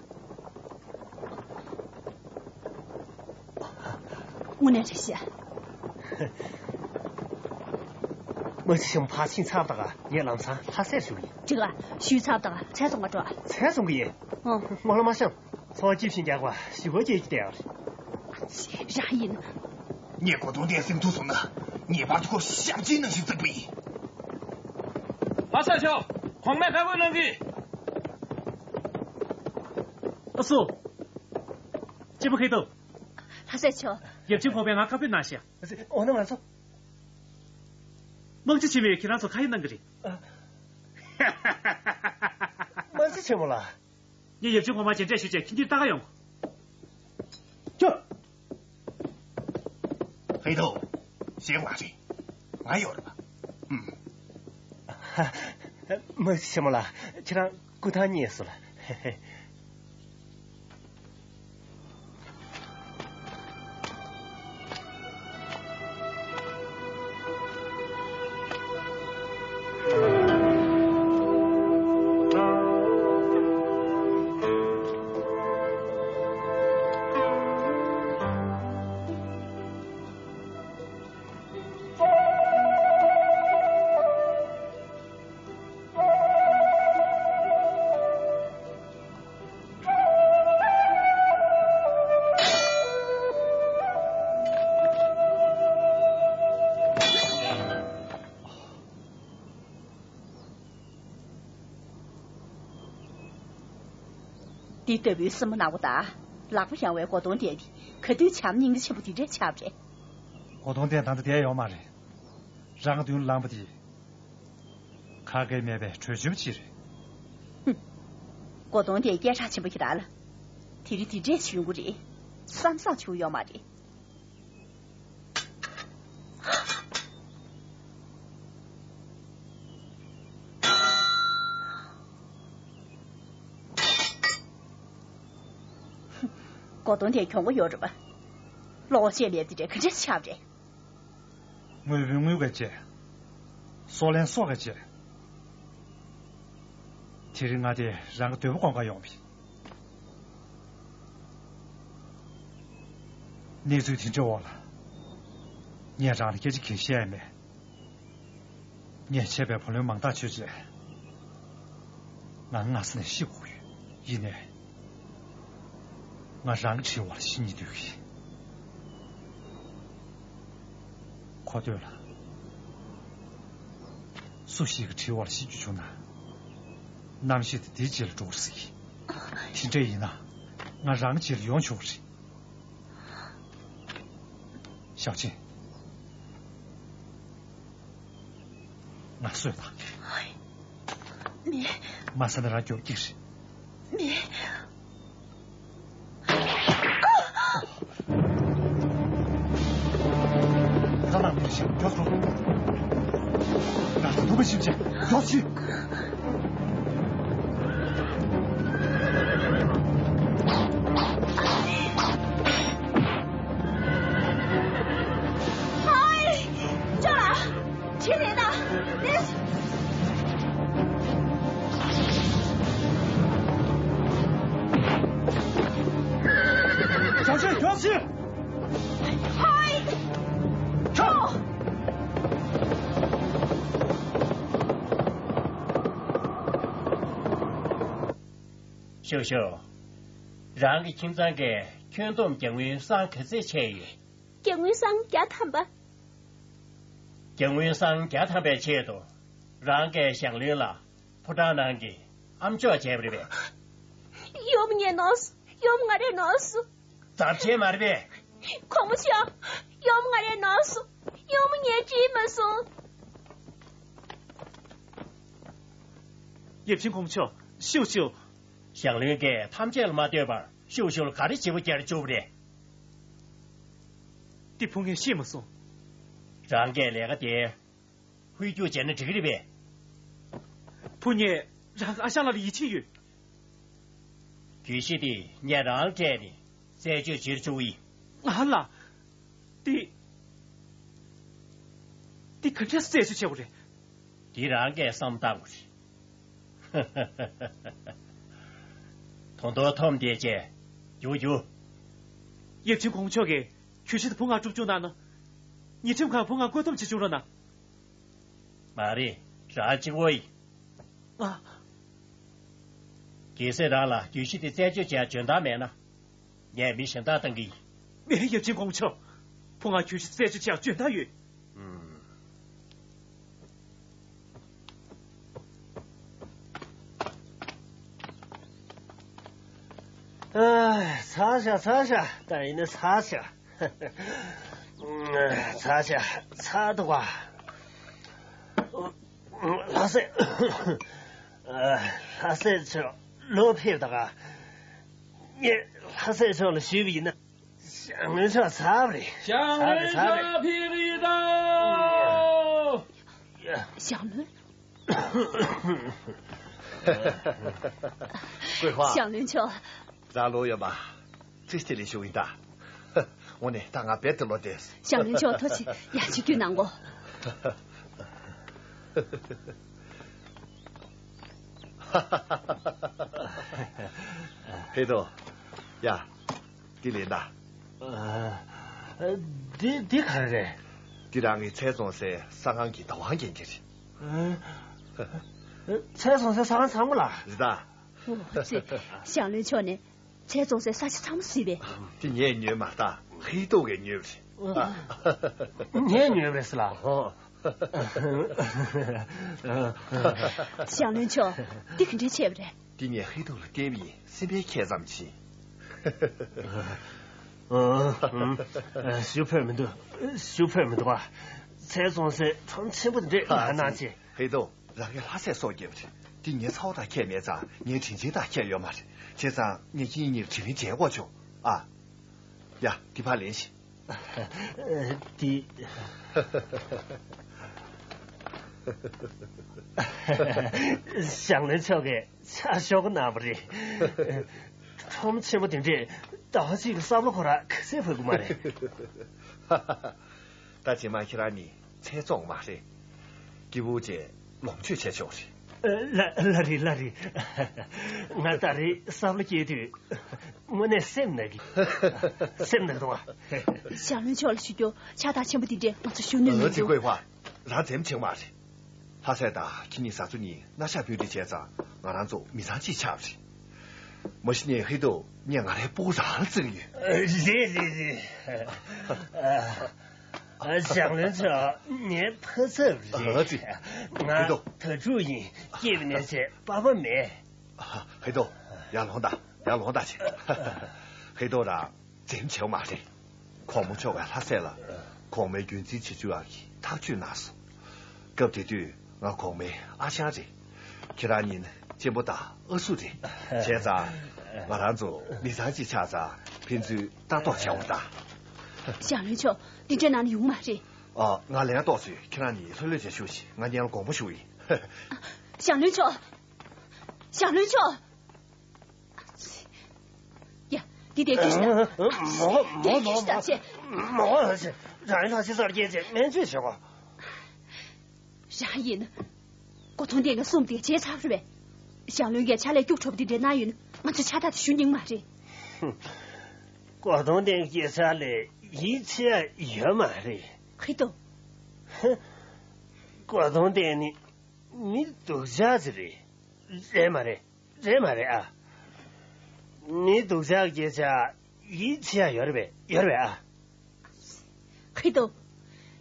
དངོས་གནས་རེད་ཤག་མ་གཞི་ཞི་མོ་ཕར་ཕྱིན་ཚར་བ་དང་ངས་ལམ་སང་ལྷ་སར་བཞུགས་ཡིན། འགྲིག་ག་ཞུས་ཚར་བ་དང་ཚལ་བཙོང་ག་འགྲོ་ཨ། ཚལ་བཙོང་གི་ཡིན། ཨོ། སྔོན་ལ་མ་ཤོང་། ཚོང་ཅི་བྱིན་རྒྱག་པ་ཞི་བ་སྐྱེས་ཀྱི་བསྡད་པ་རེད། རང་ཡིན། ངས་གོ་དོང་ལྡན་ཟིན་ཐུབ་སོང་ན་ངེས་པར་དུ་ཁོ་ཞབས་ཕྱིའི་ནང་ཞིག་བརྩིགས་པ་ཡིན། ལྷ་སའི་ཕྱོགས། གོང་མས་བཀའ་བཀོད་གནང་གི། ཨ་སུ། གཅེན་པོ་ཧེ་ཏོ། ལྷ་སའི་ཕྱོགས། ཡབ་ཆེན་གོང་མས་ང་བཀའ་བཀོད་གནང་ཤག་འོ་ན་ང་ཚོ། དམག་སྤྱི་ཆེན་མོས་ཁྱེད་རང་ཚོ་ཁ་ཡིག་གནང་གི་རེད། ཨ། དམག་སྤྱི་ཆེན་མོ་ལགས། ངས་ཡབ་ཆེན་གོང་མ་མཇལ་འཕྲད་ཞུས་བྱས་ཁྱིམ་གྱི་ལྟ་ག་ཡོང་། ཅོ། ཧེ་ཏོ། ཞེད་དགོས་མ་རེད། ང་ཡོད་རེད་པ། ཨུམ། མ་གཞི་ཆེན་མོ་ལགས། ཁྱེད་རང་སྐུ་ཐང་རྙེད་སོང་ལགས། འདི་ལྟ་བུའི་སྲིན་མོ་ནག་པོ་དང་། ལག་པ་ཡང་བའི་གོ་དོང་ལྡན་འདི་ག་དུས་བྱམས་སྙིང་རྗེ་ཆེན་པོ་འདི་འདྲས་ཆགས་པ་རེད། གོ་དོང་ལྡན་ད་ལྟ་བསྡད་ཡོད་མ་རེད། རང་མདུན་ལངས་པ་དེ་ཁ་སྐད་མེད་པའི་བྲོས་བྱོལ་ཅིག་རེད། ཧུམ། གོ་དོང་ལྡན་སྐད་གྲགས་ཆེན་པོ་ཁྱེད་རང་ལ། དེ་རིང་འདི་འདྲས་བྱུང་གི་རེད་བསམ་བསམ་བྱུང་ཡོད་མ་རེད། གོ་དོང་དེ་གྱོང་པོ་ཡོད་རེད་པ། གློག་ཆས་ལས་དེ་འདྲ་ག་འདྲས་ཆགས་རེད། དངུལ་བུན་དངུལ་ག་བྱས། སྲོག་ལན་སྲོག་ག་བྱས། དེ་རིང་ང་དེ་རང་གི་འདོད་པ་སྐོང་ག་ཡོང་བས། གནས་ཚུལ་དེ་འདྲའི་འོག་ལ། ངས་རང་ལ་སྐད་ཆ་གང་བཤད་ཡ་མེད། ངས་བྱས་པའི་བུ་ལོན་མང་དག་བཅོལ་རྗེས། ང་སྔ་ས་ནས་ཤི་དགོས་ཀྱི་ཡོད། ཡིན་ནའི། ང་རང་གི་གྲིའི་འོག་ལ་ཤི་སྙིང་འདོད་ཀྱི། གོ་ཐོས་ལ། སུ་ཞིག་གི་གྲིའི་འོག་ལ་ཤི་རྒྱུ་བྱུང་ན། རྣམ་ཤེས་དེ་འདིའི་རྗེས་ལ་འགྲོ་དགོས་ཟེར་གྱི། དེ་འདྲ་ཡིན་ན། ང་རང་གི་རྗེས་ལ་ཡོང་ཆོག་གི་རེད། ཞའོ་ཆིན། ང་གསོད་དང་། མེད། མ་ཟ་ན་རང་མགྱོགས་སྐྱིད་རེད། མེད། ད་ལམ་མི་ཤེས་མགྱོགས་སོང་། ང་ཚོ་ཐུག་པ་ཞིག་བྱས་མགྱོགས་ཤིག་ཧའི། ཅོ་ལགས། ཁྱེད་རེད་ད། ལེགས། ཞའོ་ཆིན། ཞའོ་ཆིན། ཧའི། ཅོ། ཤོག་ཤོག། རང་གི་ཁྱིམ་ཚང་གི་ཁྱོན་བསྡོམས་གྱ་ངོས་སྲང་ག་ཚད་ཆད་ཡོད། གྱ་ངོས་སྲང་བརྒྱ་ཐམ་པ། གྱ་ངོས་སྲང་བརྒྱ་ཐམ་པའི་ཆེད་དུ། རང་གིས་ཞང་བློན་ལ་ཕོ་བྲང་ནང་གི་ཨམ་ཅོག་བྱས་པ་རེད་པས། གཡོག་མོ་ངས་ནོར་སོང་། གཡོག་མོ་ང་རས་ནོར་སོང་། ཚབས་ཆེན་མ་རེད་པས། གོང་མ་མཆོག། གཡོག་མོ་ང་རས་ནོར་སོང་། གཡོག་མོ་ངས་བྲིས་མ་སོང་། ཡབ་ཆེན་གོང་མ་མཆོག། ཤུགས་ཤུགས། ཞང་བློན་གྱིས་ཐམས་ཅད་ལ་མ་ལྟོས་པར་ཤུགས་ཤུགས་ལ་ག་རེ་བྱེད་པོ་རྒྱར་བཅུག་པ་རེད། འདི་བུ་ངས་ཤེས་མ་སོང་། རང་གིས་ལས་ཀ་དེ་ཧུད་སྐྱུག་བྱས་ན་འགྲིག་གི་རེད་པས། བུ་ངས་རང་གི་ཨ་ཞང་ལགས་ལ་ཡིད་ཆེས་ཡོད། གྱོད་གཞི་དེ་ངས་རང་ལ་སྤྲད་ནས་རྩད་གཅོད་བྱེད་ཆོག་གི་ཡིན། ཨ་ལ། དེ། དེ་ག་འདྲས་རྩད་གཅོད་བྱེད་དགོས་རེད། དེ་རང་གིས་བསམ་བཏང་དགོས་རེད། ད་དུང་འཐོམ་བསྡད་བྱས། རྒྱུགས་རྒྱུགས། ཡབ་ཆེན་གོང་མ་མཆོག་གིས་གྱོད་གཞི་དེ་བུ་ང་སྒྲུབ་བཅུག་གནང་ན། ཉེས་ཁྲིམས་ཁང་བུ་ང་བཀོད་འདོམས་བྱེད་བཅུག་རོགས་གནང་། མ་རེད། རང་གཅིག་པོ་ཡིན། ཨ། གལ་སྲིད་རང་ལ་གྱོད་གཞི་དེ་རྩད་གཅོད་བྱེད་ཡ་འཇོན་ཐང་མེད་ན། ངས་མི་གཞན་དག་བཏང་གི་ཡིན། མེད། ཡབ་ཆེན་གོང་མ་མཆོག། བུ་ང་གྱོད་གཞི་རྩད་གཅོད་བྱེད་ཡ་འཇོན་ཐང་ཡོད། ཨུམ། ཨ། ཚར་ཤག་ཚར་ཤག་ད་ཡིན་ན་ཚར་ཤག་ཚར་ཤག་ཚར་འདུག་ག་ལྷ་སྲས། ལྷ་སྲས་མཆོག་ལོག་ཕེབས་ད་ག་ངས་ལྷ་སྲས་མཆོག་ལ་ཞུས་པ་ཡིན་ན། ཞང་བློན་ཆོག་ཚར་བ་རེད། ཞང་བློན་ཚར་བ་རེད། ཆོག་ཕེབས་རེད་ད། ཞང་བློན། ཀུའེ་ཧྭ། ཞང་བློན་ཆོག་རང་ལོག་ཡོད་པ། ཙི་ཙི་ལས་ཞུ་ཡིན་ད། འོ་ནས་ད་ང་རྦད་དེ་ལོག་བསྡད། ཞང་བློན་ཆོག་ཐུགས་རྗེ་ཆེ། ཡ་ཅིག་རྒྱུགས་གནང་གོ། ཧེ་ཏོ། ཡ། འདི་ལེན་ད། ཨ། འདི་འདི་ག་རེ་རེད། འདི་རང་གི་ཚལ་བཙོང་སའི་ས་ཁང་གི་བདག་དབང་རྒྱན་གྱི་རེད། ཨ། ཚལ་བཙོང་སའི་ས་ཁང་ཚང་མ་ལ། རེད་ད། ཨོ་ཙི། ཞང་བློན་ཆོག་ནས་ཚལ་བཙོང་སའི་ས་ཆ་ཚང་མ་གཟིགས་པས། དེ་ངས་ཉོས་མ་རེད་ད། ཧེ་ཏོ་གིས་ཉོས་པ་རེད། ངས་ཉོས་པ་རེད་ཟེར་ལ། ཨོ། ཞང་བློན་ཆོག་འདི་ག་འདྲས་བྱས་པ་རེད། འདི་ངས་ཧེ་ཏོ་ལ་སྟེར་བ་ཡིན། སེམས་པས་ཁྱད་ཙམ་བྱེད། ཨ། ཞུ་ཕོད་མི་འདུག་ཞུ་ཕོད་མི་འདུག་ཨ། ཚལ་བཙོང་སའི་ཁྲོམ་ཆེན་པོ་འདི་འདྲས་མ་གནང་བྱས། ཧེ་ཏོ། རང་གི་ལྷ་སྲས་སྲོག་བསྐྱབས་རེད། འདི་ངའི་ཚ་བོ་དང་ཁྱད་མེད་ཙང་ངའི་དྲིན་ཆེན་དང་ཁྱད་ཡོད་མ་རེད། བྱས་ཙང་ངས་ཁྱེད་གཉིས་དྲིན་ལན་འཇལ་དགོས་བྱུང་ཨ། ཡ། འདི་ཕར་ལེན་ཞིག་འདི། ཞང་བློན་མཆོག་གིས་ཆ་ཞོག་གནང་བ་རེད། ཁྲོམ་ཆེན་པོ་དེ་འདྲས་ཟླ་བ་གཅིག་གི་བསམ་བློ་ཁོ་ར་ག་ཚད་ཕོད་ཀྱི་མ་རེད། ད་རྗེས་མ་ཁྱེད་རང་གཉིས་ཚལ་བཙོང་མ་རེད། སྐྱིད་པོ་བྱས་ལོངས་སྤྱོད་བྱས་ཆོག་རེད། ལ་ལ་རེད་ལ་རེད། ང་ད་རེས་བསམ་བློ་སྐྱེས་དུས་དངོས་གནས་སེམས་ན་གི། སེམས་ན་གི་འདུག་བ། ཞང་བློན་མཆོག་ལ་ཞུ་རྒྱུ་ཕྱག་རྟགས་ཆེན་པོ་འདི་འདྲས་ང་ཚོ་ཞུ་ནུས་མི་འདུག་ཀུའེ་ཧྭ། རང་འཛེམ་བྱེད་མ་རེད། ལྷ་སྲས་དང་ཁྱེད་གཉིས་བཟའ་ཚོ་གཉིས་མནའ་ཤག་ཕུད་རེས་བྱས་ཙང་ང་རང་ཚོ་མི་ཚང་གཅིག་ཆགས་པ་རེད། མ་གཞི་ནས་ཧེ་ཏོ་ངས་ང་རའི་སྤུ་གུ་རང་ལ་བརྩི་གི་ཡོད། རེད་རེད་རེད། ཞང་བློན་མཆོག་ངའི་ཕ་ཚབ་རེད། ཨ་ཙི། ང་ཧེ་ཏོ། དྭ་ཕྲུག་ཡིན། སྐྱེས་པ་ནས་བྱས་པ་ཕ་མེད། ཧེ་ཏོ། ཡར་ལོངས་དང་། ཡར་ལོངས་དང་བྱས། ཧེ་ཏོ་རང་འཛེམ་བྱེད་མ་རེད། གོང་མ་མཆོག་གིས་ལྷ་སྲས་ལ་གོང་མའི་རྒྱུན་འཛིན་བྱེད་རྒྱུ་ཡག་གི་ཐག་གཅོད་གནང་སོང་། སྐབས་དེ་དུས་ང་གོང་མའི་ཨ་ཞང་རེད། ཁྱེད་རང་གཉིས་གཅེན་པོ་དང་ཨ་སུ་རེད། བྱས་ཙང་ང་རང་ཚོ་མི་ཚང་གཅིག་ཆགས་ཙང་ཕན་ཚུན་ལྟ་རྟོག་བྱེད་འོང་དང་། ཞང་བློན་མཆོག་འདི་འདྲ་གནང་ན་ཡོང་མ་རེད། ཨ། ང་ལན་ཏོག་ཚོས་ཁྱེད་རང་གཉིས་ལྷོད་ལྷོད་བྱས་བཞུགས་ཤིག་ང་གཉེན་ལ་དགོངས་པ་ཞུ་ཡིན། ཞང་བློན་མཆོག་ཞང་བློན་མཆོག་ཡ། འདི་དེ་ཁྱོད་ཤི་ད། མོ་མོ་མོ་མོ། མོ་ཆེ། རང་ཡིན་ལྷ་ཆེ་སར་སྐྱེས་ཚེ་སྨན་བཅོས་བྱེད་གོ། རང་ཡིན། གོ་ཐོང་ལྡན་གྱི་གསུམ་དེ་བྱས་ཚར་རེད་པས། ཞང་བློན་གྱིས་ཕྱག་ལས་སྐྱུག་བྲོ་པོ་འདི་འདྲས་གནང་ཡོད་ན་ང་ཚོས་ཕྱག་རྟགས་དེ་ཞུ་སྙིང་མ་རེད། གོ་ཐོང་ལྡན་གྱི་ཕྱག་ལས་ཡིད་ཆེས་ཡོད་མ་རེད། ཧི་ཏོ། གོ་ཐོང་ལྡན་ནི་མི་སྡུག་ཅག་ཅིག་རེད། རེད་མ་རེད། རེད་མ་རེད་ཨ། མི་སྡུག་ཅག་སྐད་ཆ་ཡིད་ཆེས་ཡ་ཡོད་རེད་པས། ཡོད་རེད་པས་ཨ། ཧི་ཏོ།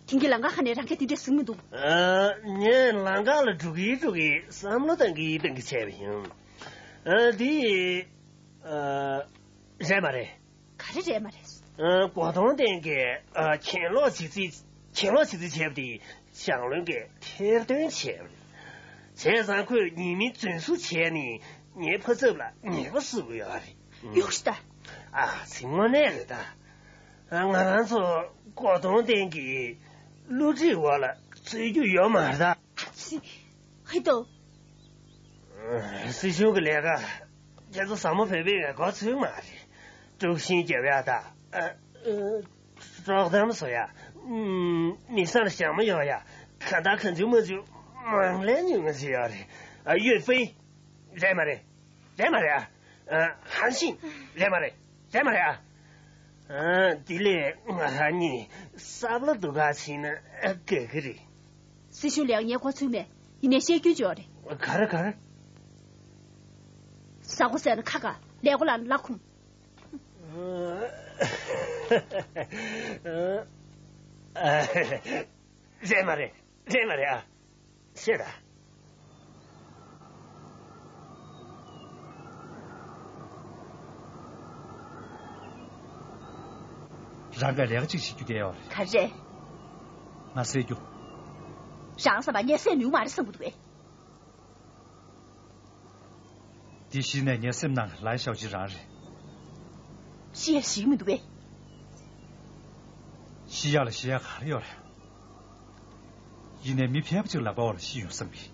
དེང་གི་ལམ་ཁ་ཁ་ནས་རང་སྐད་དེ་འདྲས་གསུང་མི་འདུག་ཨ། ངས་ལམ་ཁ་ལ་འགྲོ་གི་འགྲོ་གི་བསམ་བློ་བཏང་གི་བཏང་གི་བྱས་པ་ཡིན། ཨ། འདི། ཨ། རེད་མ་རེད། ག་རེ་རེད་མ་རེད། ཨ། གོ་ཐོང་ལྡན་གྱིས། ཨ། གྱེན་ལོག་བྱེད་རྩིས། གྱེན་ལོག་བྱེད་རྩིས་བྱས་པ་དེ་ཞང་བློན་གྱིས་ཐེར་འདོན་བྱས་པ་རེད། བྱས་ཙང་ཁོས་ཉེས་མིང་རྫུན་བཟོ་བྱས་ནས་ངའི་ཕ་ཚབ་ལ་ཉེས་པ་བཟོ་གི་ཡོད་རེད། གཡུག་ཤི་ད། ཨ་ཙི། དངོས་གནས་རེད་ད། ཨ། ང་རང་ཚོ་གོ་ཐོང་ལྡན་གྱི་བསླུ་བྲིད་འོག་ལ་ཚུད་རྒྱུ་ཡོད་མ་རེད་ད། ཨ་ཙི། ཧི་ཏོ། སྲིད་གཞུང་གི་ལས་ཀ་ཁྱེད་ཚོ་ཟབ་མོ་བོད་པའི་འགན་འཁུར་ཚུལ་མ་རེད། དཀྲུག་ཤིང་རྒྱབ་ཡག་དང་། ཨ། ཨ། དཀྲོག་གཏམ་བཟོ་ཡག་ཨུམ། མི་སེམས་ཞན་མོ་ཡོང་ཡག་གང་ལྟར་གང་བྱུང་མང་བྱུང་མང་ལས་ཉུང་ངུ་ཅིག་ཡོད་རེད། ཨ། ཡོད་པས། རེད་མ་རེད། རེད་མ་རེད་ཨ། ཨ། ཧང་ཤིང་། རེད་མ་རེད། རེད་མ་རེད་ཨ། ཨ། དེ་ལས་ང་རང་གཉིས་བསམ་བློ་སྡུག་ག་བྱས་ན་ཨ། དགའ་གི་རེད། སྲིད་གཞུང་ལས་ཀ་ངས་འགོ་ཚུགས་མེད། ཡིན་ནའི་བཤད་རྒྱུན་ཅིག་ཡོད་རེད། ག་རེ་ག་རེ། ཟ་གོ་ཟས་ན་ཁ་དགའ། ལས་གོ་ལ་ན་ལག་ཁུམ། རེད་མ་རེད། རེད་མ་རེད་ཨ། བཤད་ད། རང་ག་ལས་ཀ་གཅིག་བྱེད་རྒྱུ་བསྡད་ཡོད་རེད། ག་རེ། ང་ཟེར་རྒྱུ། རང་བསམ་པ་ངས་ཟེར་ནུས་མ་རེད་བསམ་གྱི་འདུག་གས། འདི་གཞི་ནས་ངའི་སེམས་ནང་ལའི་ཞའོ་ཅི་རང་རེད། ཤི་ཡ་ཞིག་མི་འདུག་གས། ཤི་ཡག་ལ་ཤི་ཡག་ག་རེ་ཡོད་རེད། ཡིན་ནའི་མི་ཕལ་པ་ཅིག་ལག་པ་བར་ལ་ཤི་ཡོང་བསམ་གི།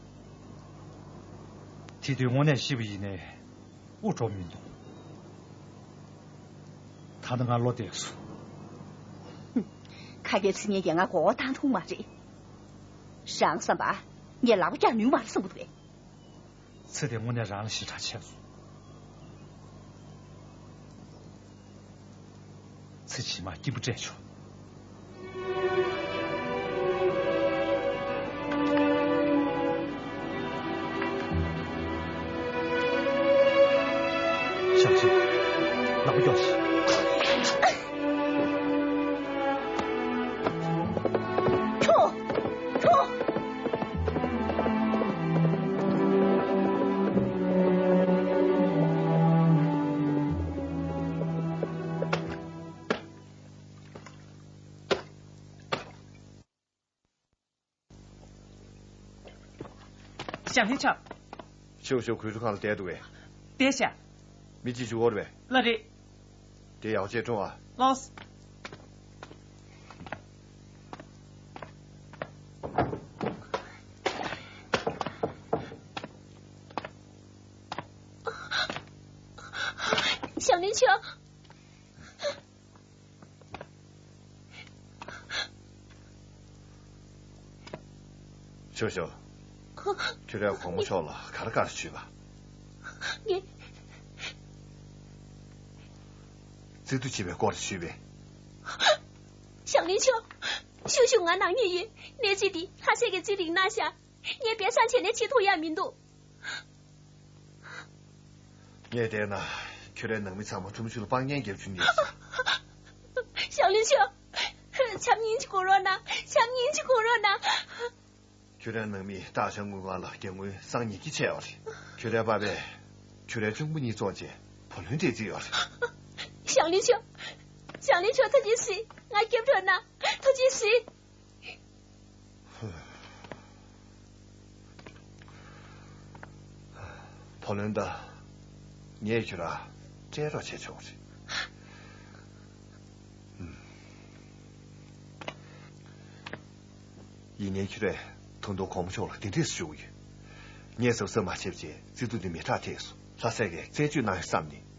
དེ་དུས་དངོས་གནས་ཤི་བ་ཡིན་ནའི་དབུགས་འགྲོ་མི་འདུག་ད་ལྟ་ང་བློ་བདེ་སོང་། ཁ་སྐད་ཚིག་ངན་གྱིས་ང་མགོ་སྐོར་བཏང་ཐུབ་མ་རེད། རང་བསམ་པ། ངས་ལག་པ་བཀྱག་ནུས་མ་རེད་བསམ་གྱི་འདུག་པས། ཚེ་འདི་དངོས་གནས་རང་ལ་ཞེ་དྲག་ཆེ་སོང་། ཚེ་ཕྱི་མ་སྐྱིད་པོ་སྤྲད་ཆོག་ཤག་ཤག་ལག་པ་སྐྱོགས་ཤིག་ཁྱོ། ཁྱོ། ཞང་ལི་ཆོ། ཤོག་ཤོག་གུས་ཁང་ལ་བསྡད་འདུག་གས། བསྡད་ཤག་མི་གཅིག་བཞུགས་ཡོད་རེད་པས། ལགས་རེད། དེ་ཡག་བྱས་སྲུང་ཨ། ལགས། ཞང་ལི་ཆོ། ཤོག་ཤོག་ཁྱོད་རའི་གོང་མ་མཆོག་ལ་ག་རེ་བཀའ་ཞུས་པ། ངས། བརྩི་དུ་བྱེད་པའི་སྐོར་ཞུས་པས། ཞང་ལི་ཆོ། ཤུགས་ཤུགས་ང་ནང་ཉེ་ཡོད། གནས་ཚུལ་འདི་ལྷ་སྲས་ཀྱིས་རྩིས་རིག་གནང་ཤག་ངས་སྦས་གསང་བྱས་ནས་ཆེ་མཐོང་ཡག་མི་འདུག་ངས་བལྟས་ན་ཁྱོད་རའི་ནང་མི་ཚང་མ་ཁྲོམ་གཞུང་ལ་སྤར་ཉན་རྒྱབ་བཅུག་ནས། ཞང་ལི་ཆོ། ཆམ་སྙིང་ཅིག་གོ་རོགས་གནང་། ཆམ་སྙིང་ཅིག་གོ་རོགས་གནང་། ཁྱོད་རའི་ནང་མི་སྟག་ཞང་དངུལ་ཁང་ལ་རྒྱ་དངུལ་སང་ཉིན་གྱི་ཆད་པ་རེད། ཁྱོད་རའི་པ་ཕས་ཁྱོད་རའི་གཅུང་པོ་གཉིས་བཙོང་བྱས་བུ་ལོན་སྤྲད་རྩིས་ཡོད་རེད། ཞང་ལི་ཆོ། ཞང་ལི་ཆོ་ཐུགས་རྗེ་གཟིགས། ང་སྐྱབས་རོགས་གནང་། ཐུགས་རྗེ་གཟིགས། བུ་ལོན་ད་ངས་ཁྱོད་ར་སྤྲད་རོགས་བྱས་ཆོག་རེད། ཡིན་ནའི་ཁྱོད་རས་ད་དུང་གོང་མ་མཆོག་ལ་དེ་འདྲས་ཞུ་གི་ཡོད། ངས་གཟབ་གཟབ་མ་བྱས་པ་བྱས་རྩིས་ཐོ་འདི་མེ་སྲེག་ཐེབས་སོང་། ལྷ་སྲས་ཀྱིས་རྩད་གཅོད་གནང་ཡོང་བསམ་ནས།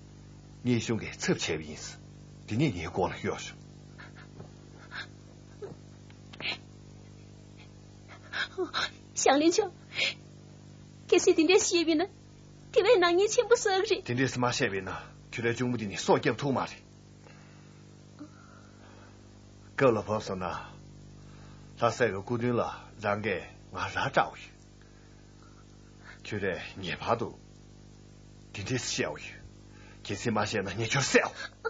ངའི་གཞུང་གི་ཚབ་བྱས་པ་ཡིན། དེ་ནས་ངའི་མགོ་ལ་གཡོགས་བྱུང་། ཞང་ལི་ཆོ། གལ་སྲིད་དེ་འདྲས་བཤད་པ་ཡིན་ན། དེ་བས་ནག་ཉེས་ཆེན་པོ་བསགས་རེད། དེ་འདྲས་མ་བཤད་པ་ཡིན་ན་ཁྱོད་རའི་གཅུང་པོ་དེ་ནི་སྲོག་སྐྱབས་ཐུབ་མ་རེད། སྐབས་ལ་བབས་སོང་ན། ལྷ་སྲས་ཀྱི་སྐུ་མདུན་ལ་རང་གིས་ང་ར་སྐྲག་གི་ཡོད། ཁྱོད་རས་ངེས་པར་དུ་དེ་འདྲས་བཤད་ཀྱི་ཡོད། གལ་སྲིད་མ་བཤད་ན་ངས་ཁྱོད་བསད།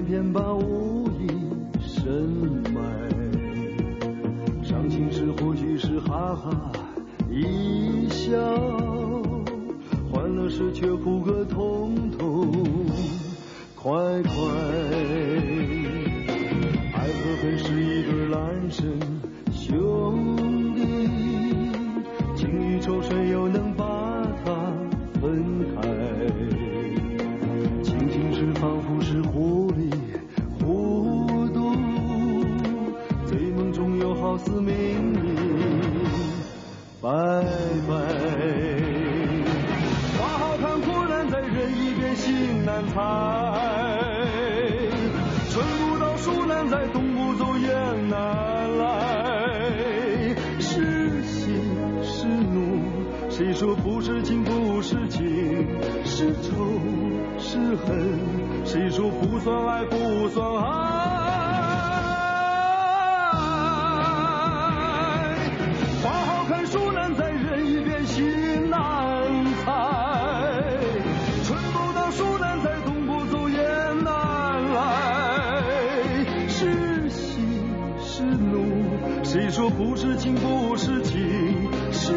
面包无一生埋，伤心时或许是哈哈一笑，欢乐时却哭个痛痛快快。爱和恨是一对孪生兄弟，情与仇谁又能把它分开？清醒时仿佛是糊里糊涂，醉梦中又好似明明白白。花好看，果然在人一边心难猜。春不到，树难栽，冬不走，雁难来。是喜是怒，谁说不是情不是情？是仇是恨，谁说不算爱不算爱？花好看，树难栽，人一边心难猜。春不到，树难栽，冬不走，雁难来。是喜是怒，谁说不是情不是情？是